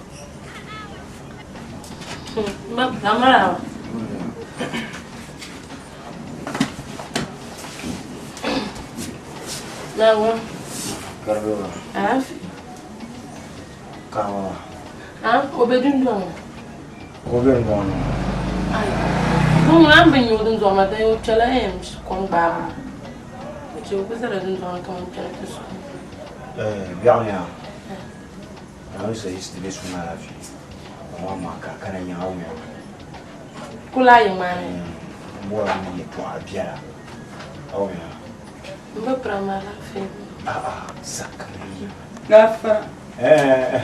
Marhaba. Nawa. Karbewa. Alaafee. Kaama. Ha? O be dundɔŋ ni. Ka o be dundɔŋ ni? Ai. Ŋun lan bi nya o dundɔŋ maa dini o kpɛla kom gbaabu ni. O chɛ o ku zala dundɔŋ ni kaman kpɛna ti su. Biɛɣu ni yaa, Naawuni sa yiɣisi ti be suhu ni alaafee, amaa maa ka a kana nyaŋ a wuya. Kula yi ŋmaani. M bɔri mi yɛtɔɣa biɛla, a wuya. M bi pira ma alaafee. A'a, sakiri. Gafara. Eh.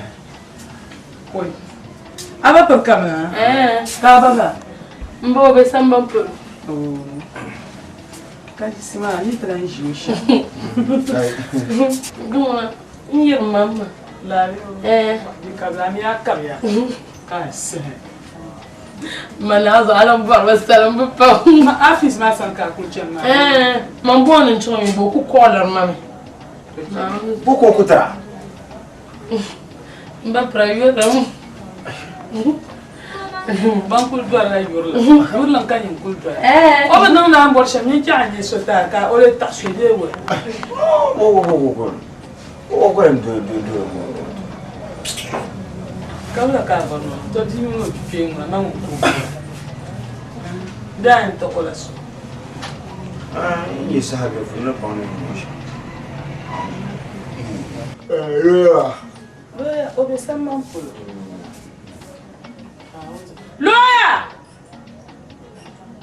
Oi. A ba piri kam na? Eh. Ka a ba ba? M ba o be sambani polo. Oh. Ka yiɣisi maa, ni ti lan ʒi o shɛm. Duŋa, n yiri mamma. Labi. Eh. Di kabila mi a kabiya ka a sihi. Ma naa zuɣu a lan bɔri ba salim bi pam. Ma afis maa sani ka a kuli chani maa. Eh, man booni n chaŋ mi bo ku kɔɔliri ma mi. Bo ka o ku tira? M ba pira yurilim. Ban kuli dɔrila yurilim. Yurilim ka nyin kuli dɔya. Eh. O bi niŋ naan bɔri shɛm, nyin chaɣ n-nyɛ so ti a ka o lee taɣi so bee wula? O o o o o o do do do. Kabila ka a bɔri maa, to bia mini o kpee ŋuna ma ŋun ku bɔri. Daa yɛn ti o la so. Ah, n nyɛ saha bɛ ni baŋ ni niŋ shɛm. Looya. Looya, o be sambani polo. Looya!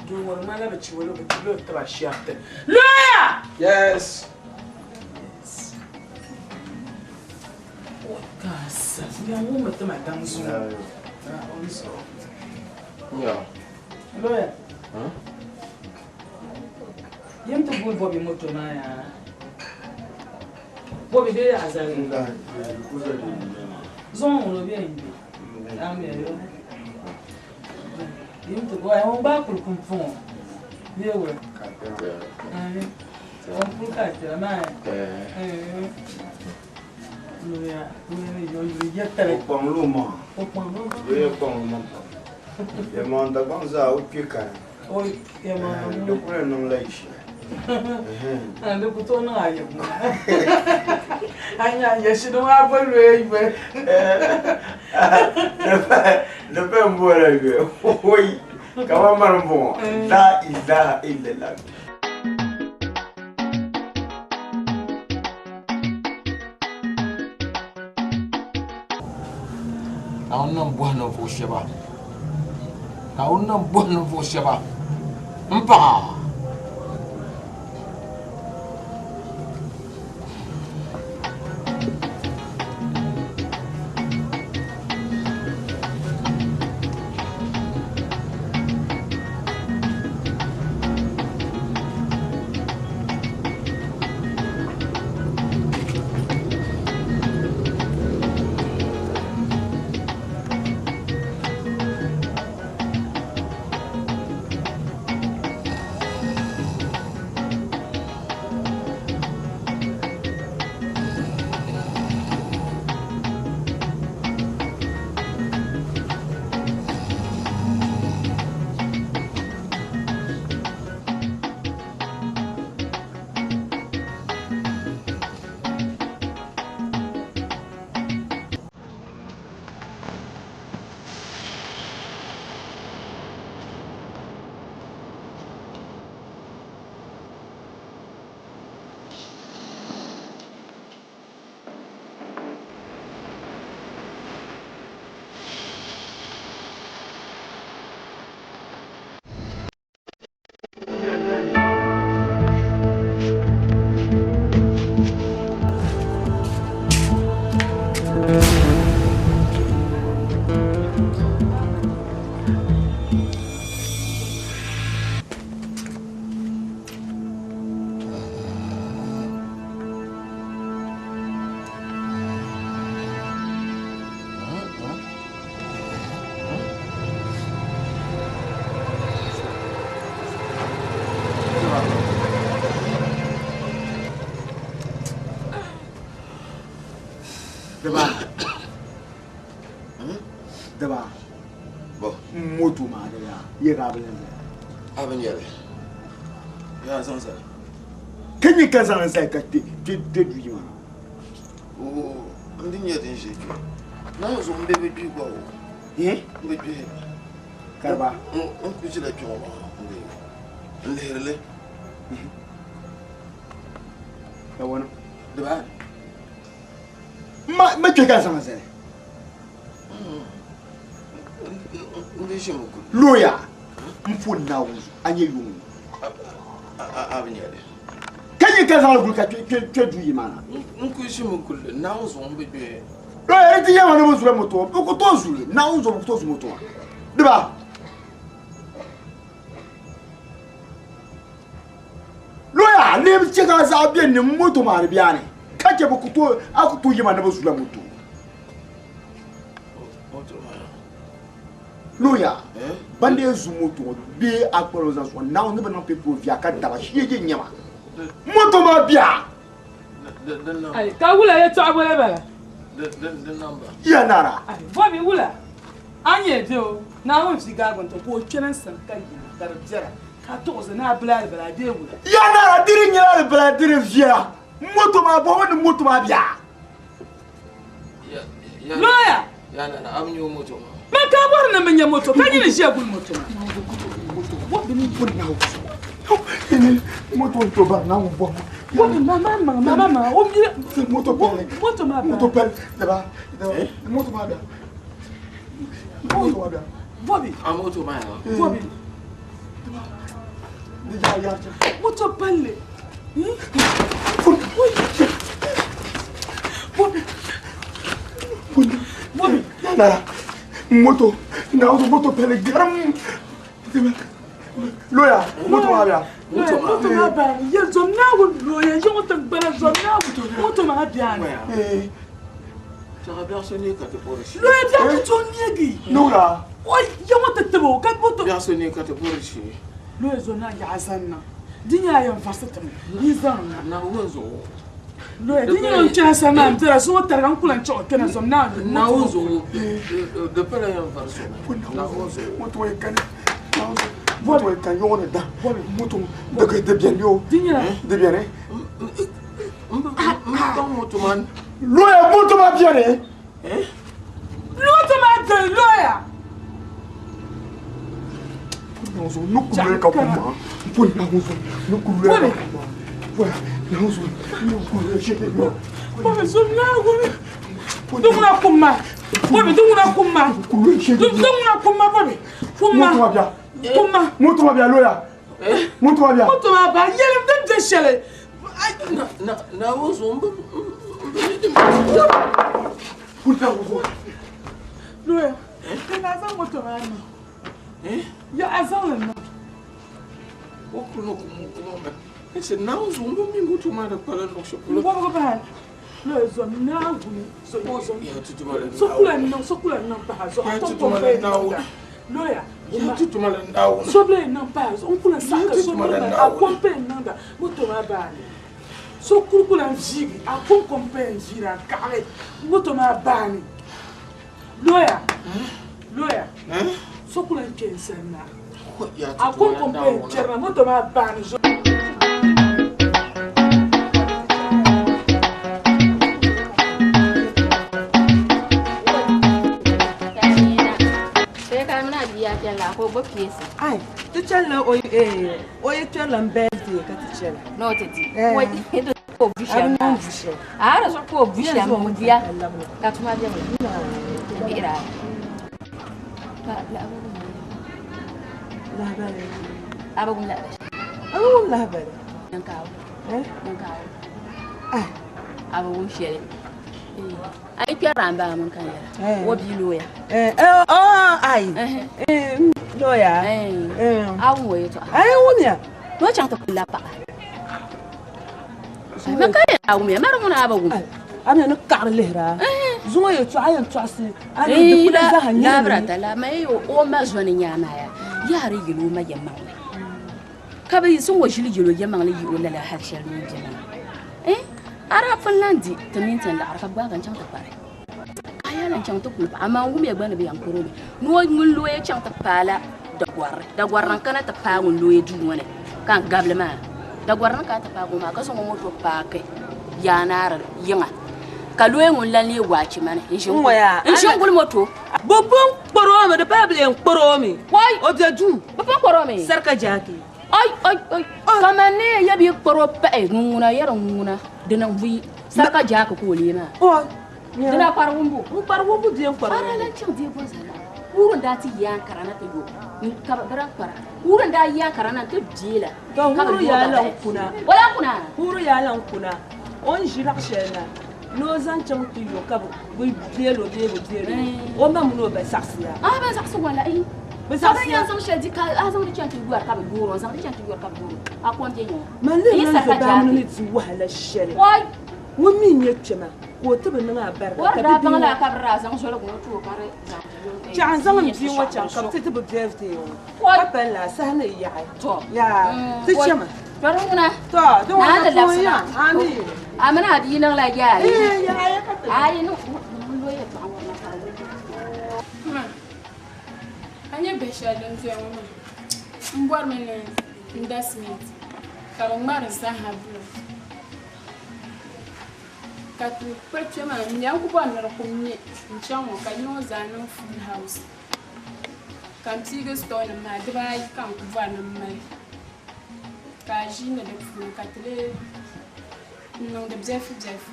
Doo ŋɔ di ŋmanila bɛ chibi o la, bɛ tibila o tiba shɛriti. Looya! Yes. Yes. Kaasa, yan wummi ti ma daŋ zuŋɔ. Yeah. Looya. Yɛm ti guui Bobby moto maa yaa. Bobby bee a zali? Zuŋɔ ŋun o bɛ n be. Amiya yo. Yɛm ti guui ŋun gbaai kuli pumpɔŋɔ. Bee wula? Ami. O kpaŋ lu maŋa. O yɛ kpaŋ lu maŋ pam. Yɛlimaŋ Dagbaŋ zaa o kpe kani. Di kuli niŋ la yi shɛli. Di ku tooi niŋ a yɛm. A nya yɛ shini maa bo loya yoli. Di pa n boola yoli. Woi, kaman mani m-bɔŋɔ. La ilaha illallah. Naawuni nam bɔhi ninvuɣ shɛba. Naawuni nam bɔhi ninvuɣ shɛba m-paɣ a. Daba. Daba. Bo. Moto maa de ya. Ye ka abin zai. Abin yɛli. Ya zaŋ zali. Ka nyɛ ka zaŋ zali ka te te te du yi maa. Oo, n di nyɛ din ʒe kpe. Naa zuɣu n be bi gbihi gba o. Eh? N bi gbihi. Kariba. N ku ʒila kpe ŋɔ maa n be n lihiri li. Ka wani? Daba. Ma ma kpe ka zaŋ zali. N di ʒimi kuli. Looya. N fo Naawuni zuɣu a nyɛ yuŋ. A bi nyɛli. Ka nyɛ ka zaŋ guli ka kpe du yi maa na. N ku ʒimi kuli Naawuni zuɣu n bi gbihi. Looya di ti yɛma ni bi zula moto bi ku tooi zuli Naawuni zuɣu bi ku tooi zu moto maa. Diba. Looya lebi chɛ ka zaɣ bɛ ni moto maa di biɛni ka chɛ bi ku tooi a ku tooi yɛma ni bi zula moto. Looya ban dee zu moto ŋɔ bee a kpari o zaŋ sɔŋ Naawuni ni bi niŋ petrol viya ka daba shee je nyɛma moto maa biɛha. Ayi ka wula yɛltɔɣa bɔla bala. Ya nara. Ayi Bobby wula a nyɛ bɛ o Naawuni vi gaagu n-ti ka o kpɛna n sani ka yina ka di biɛra ka tuɣisi ni a bila di bala bee wula. Ya nara di di nyɛla di bala di di viɛla moto maa bɔhimi ni moto maa biɛha. Looya. Ya nara a bi nyɛ o moto maa. Man ka bɔri ni mi nyɛ moto ka nyini ʒiya guli moto maa. Moto n to bari Naawuni bɔhimi. Bobby mama ma mama ma o mi moto pɛli moto maa moto pɛli daba daba moto maa biɛha moto maa biɛha. Bobby. A moto maa ya. Bobby. Di yaa yaa cha. Moto palli. Bobby. Bobby. Ya nara moto Naawuni moto pɛli garam. Looya moto maa biɛha. Moto maa biɛha. Ye zom Naawuni looya yiŋ tiŋgbana zom Naawuni moto maa biɛha ni. Chaɣa biɛɣu so ne ka ti bɔri shee. Looya biɛɣu ti tooi neegi. Nuura. O yiŋ ti tibi o ka moto. Biɛɣu so ne ka ti bɔri shee. Looya zom naa yaɣa zaŋ niŋ. Di nyɛla yɛn varisi timi yi zaŋ na. Loya di nyɛla n kpɛna sani maa n bɛla zuŋɔ tariga n ku lan chaɣ o kpɛna zom naa ni. Naawuni zuɣu di pala yɛn varisi o. Naawuni zuɣu. Moto yi kani moto yi kan yɔgɔ ni da moto di bɛni o. Di nyɛla. Di bɛni. N baŋ moto maa. Loya moto maa bɛni. Moto maa bɛni loya. Bɔbi zom Naawuni. Di ŋuna kum ma. Bɔbi di ŋuna kum ma. Di ŋuna kum ma bɔbi. Kum ma. Kum ma. Moto maa bia loya. Moto maa bia. Moto maa ba yɛlim din bɛ shɛli. Naawuni zuɣu n bi Loya. Di na zaŋ moto maa niŋ. Ya a zaŋ li niŋ. O kuli ni kum kum mi. N Naawuni zuɣu n bi mi moto maa di kpala luɣu shɛli polo. Wɔbigu bahi. Loya zom Naawuni. Zom. So kula niŋ so kula niŋ pahi zuɣu. A tɔm tɔm pa niŋda. Loya. So bila niŋ pahi zuɣu. N kula saɣa ka so kula a kom pa niŋda. Moto maa baani. So kuli kula n viigi a kom kom pa n viira n kaɣali. Moto maa baani. Loya. Loya. So kula n kpe n sani na. A kom kom pa n kpɛrina moto maa baani zuɣu. Ai, ti chɛlila o yi kpɛrila n birthday ka ti chɛla. No ti di. Ko bu shɛm. A bi niŋ bu shɛm. A di zuɣu ka o bu shɛm o diya ka tuma bɛ mi. Bihira. Ka lahabali. A bi wum lahabali. A bi wum lahabali. Nankaawu. Nankaawu. A bi wum shɛli. A yi kpɛrila n baa mini kan yɛla. O bia looya. Ai. Looya. A wum o yɛltɔɣa. Ai wumya. Ni o chaŋ ti kuli la paɣa. Ma ka yɛn a wumya mari ŋuna a bi wum. A mi ni kaɣari lihira. Zuŋɔ yɛltɔɣa yɛn tɔɣisi. A ni di kuli zaha nyɛla. Laabira la ma yi o ma zɔni nyaanaya yaari yili o ma yɛ maŋli. Ka bi zaŋ o ʒili yili o yɛ maŋli yi o lala hali shɛli ni o bɛ maa. A daa pun lan di ti mini ti laɣiri ka gbaagi n chaŋ ti kpari. A yaa lan chaŋ ti kuli paɣa amaa n wumya gba ni bi yɛn kuri o mi. Ni o ŋun looya chaŋ ti paala dagɔriri. Dagɔriri n kana ti paai ŋun looya duu ŋɔ ni ka n gabili maa. Dagɔriri ni kana ti paagi o maa ka zaŋ o moto paaki yaanaari yiŋa. Ka looya ŋun lan leei waachi mani n ʒi n guli moto. Bɛ pun kpari o mi di pala bɛ yɛn kpari o mi. O bɛ duu. Bɛ pun kpari o mi. Sarika jaaki. Oi oi oi. Kaman ne ya bi kpari o pahi ŋun ŋuna yɛri ŋuna di niŋ buyi. Sarika jaaki ka o lee maa. Dina kpari wumbu. N kpari wumbu bɛ n kpari. Ara lan chaŋ deei bo zala. Kuuri n daa ti yaan kara na ti yo. Ka bi daa kpara. Kuuri n daa yaan kara na ti deela. To huuru yaa lan kuna. O lan kuna. Huuru yaa lan kuna. O ni ʒi laɣ shɛli na ni o zaŋ chaŋ ti yo ka bi deelo bee bi deelo. O ma mini o ba saɣisiya. A ban saɣisi wala eh. Bi Ka saɣisiya. ban yɛn zaŋ shɛli di ka a zaŋ di chaŋ ti yɔri ka bi yoori o zaŋ di chaŋ ti yɔri ka bi yoori o. A kom bɛ yiŋa. Man lee Yi lan sarika zo baa mini jaaki. ni di wahala shɛli. Oi. Ŋun mi nyɛ kpɛma ka o ti bi niŋ a barika. Wari Ka daa bi baŋ ŋɔ. la ka bi daa zaŋ zoligu ŋɔ ti o ka di zaŋ ti yo. Chaɣ n zaŋ n bia ŋɔ chaŋ ka bi ti ti bi birthday ŋɔ. Ka pali la saha ni yaɣi. Yaa ti chɛma. Kpɛri ŋuna. To di ŋɔ Naa ti na labisina. ya. Ami. A mini a bia niŋla yaa. Eh, yaa ya ka ti. Ayi niŋ ŋun lo yɛltɔɣa ŋɔ na ka di Ma, a nyɛ bihi shɛli din doya ŋɔ maa n bɔrimi ni n da simiti ka bi ŋmari zahama bulɔk ka ti kpiri kpɛ maa n nya n ku bɔri ni di ku ŋmɛ n chaŋ ŋɔ ka yino zaa niŋ full house ka n piigi store nim maa dibaayi ka n ku bɔri ni n mali ka a ʒiindi di puuni ka ti lee n niŋdi biɛlifu biɛlifu.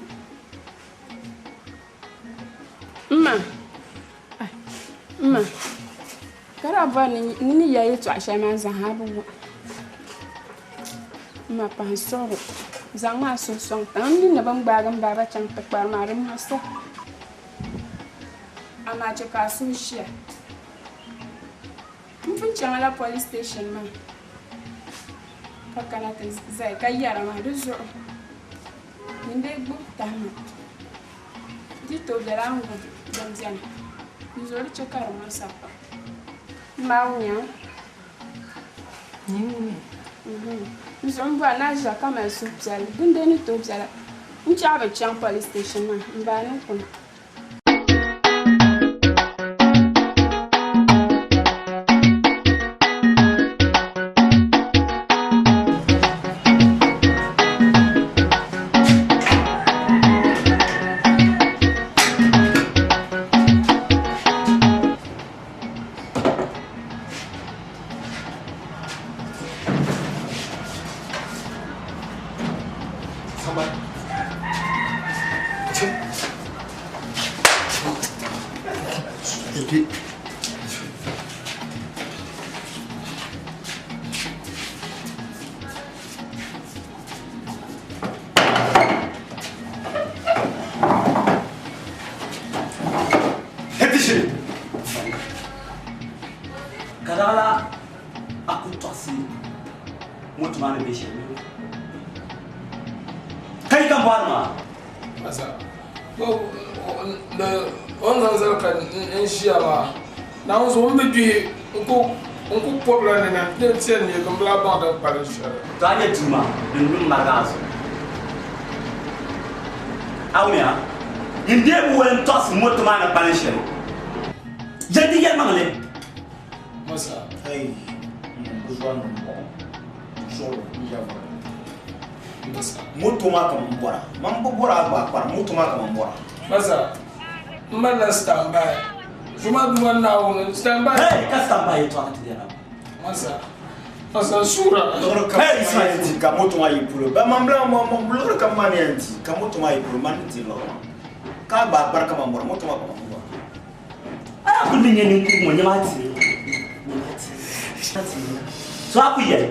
Mma, mma, ka daa bɔri ni ni ya yɛltɔɣa shɛli maa zaŋ ha bi wum. Mma pahi n suɣuri zaŋ maa suhu sɔŋ tiŋa n mi ni bin gbaagi n baaba chaŋ ti kpari maa di muɣisi amaa chɛ ka a suhu ʒiya. N pun chaŋla police station maa ka kana ti zaya ka yɛra maa di zuɣu nyin dee gbubi tahima di tooi bela n wum din beni n zuɣu di chɛ ka di muɣisa pam. Mma wumya. N zuɣu m bɔri ni a ʒiya ka mali suhupiɛlli. Dindee ni tooi biɛla n chaɣ bi chaŋ police station maa m baai ni kuni. Ka daa la a ku tɔɣisi moto maa ni be shɛli mini ka yi ka bɔhiri maa. Masa, o ni zaŋ zali ka n ʒiya maa, Naawuni zuɣu m bi gbihi n ku pɔbila ni na n ti yɛn neegi m bi lahi baŋ din kpalim shɛli. To a nyɛ duu maa din lu m-marigi a zuɣu. A wumya? Nyin dee bi wali n-tɔɣisi moto maa ni kpalim shɛli. Yɛli di yɛlimaŋli. Masa. Hey, n zuɣu ni m-bɔŋɔ. Suɣulo n ya bɔra. Masa. Moto maa ka m bɔra. Man bi bɔra a gba a kpari moto maa ka m bɔra. Masa, m ma na stand by. Zuma duma Naawuni stand by. Hey, ka stand by yɛltɔɣa ka ti lɛra. Masa, Masa n suura. Liɣiri kam Hey, maa Ismail. yɛn di ka moto maa yi polo. Ba man bila ma ma liɣiri kam maa ni yɛn di ka moto maa yi polo man ni di liɣiri maa. Ka a gba a kpari ka man bɔra moto maa ka man bɔra. A yaa kuli ni nyɛ ninkurigu ŋɔ nyɛma ti nyɛma ti ti so a ku yɛli.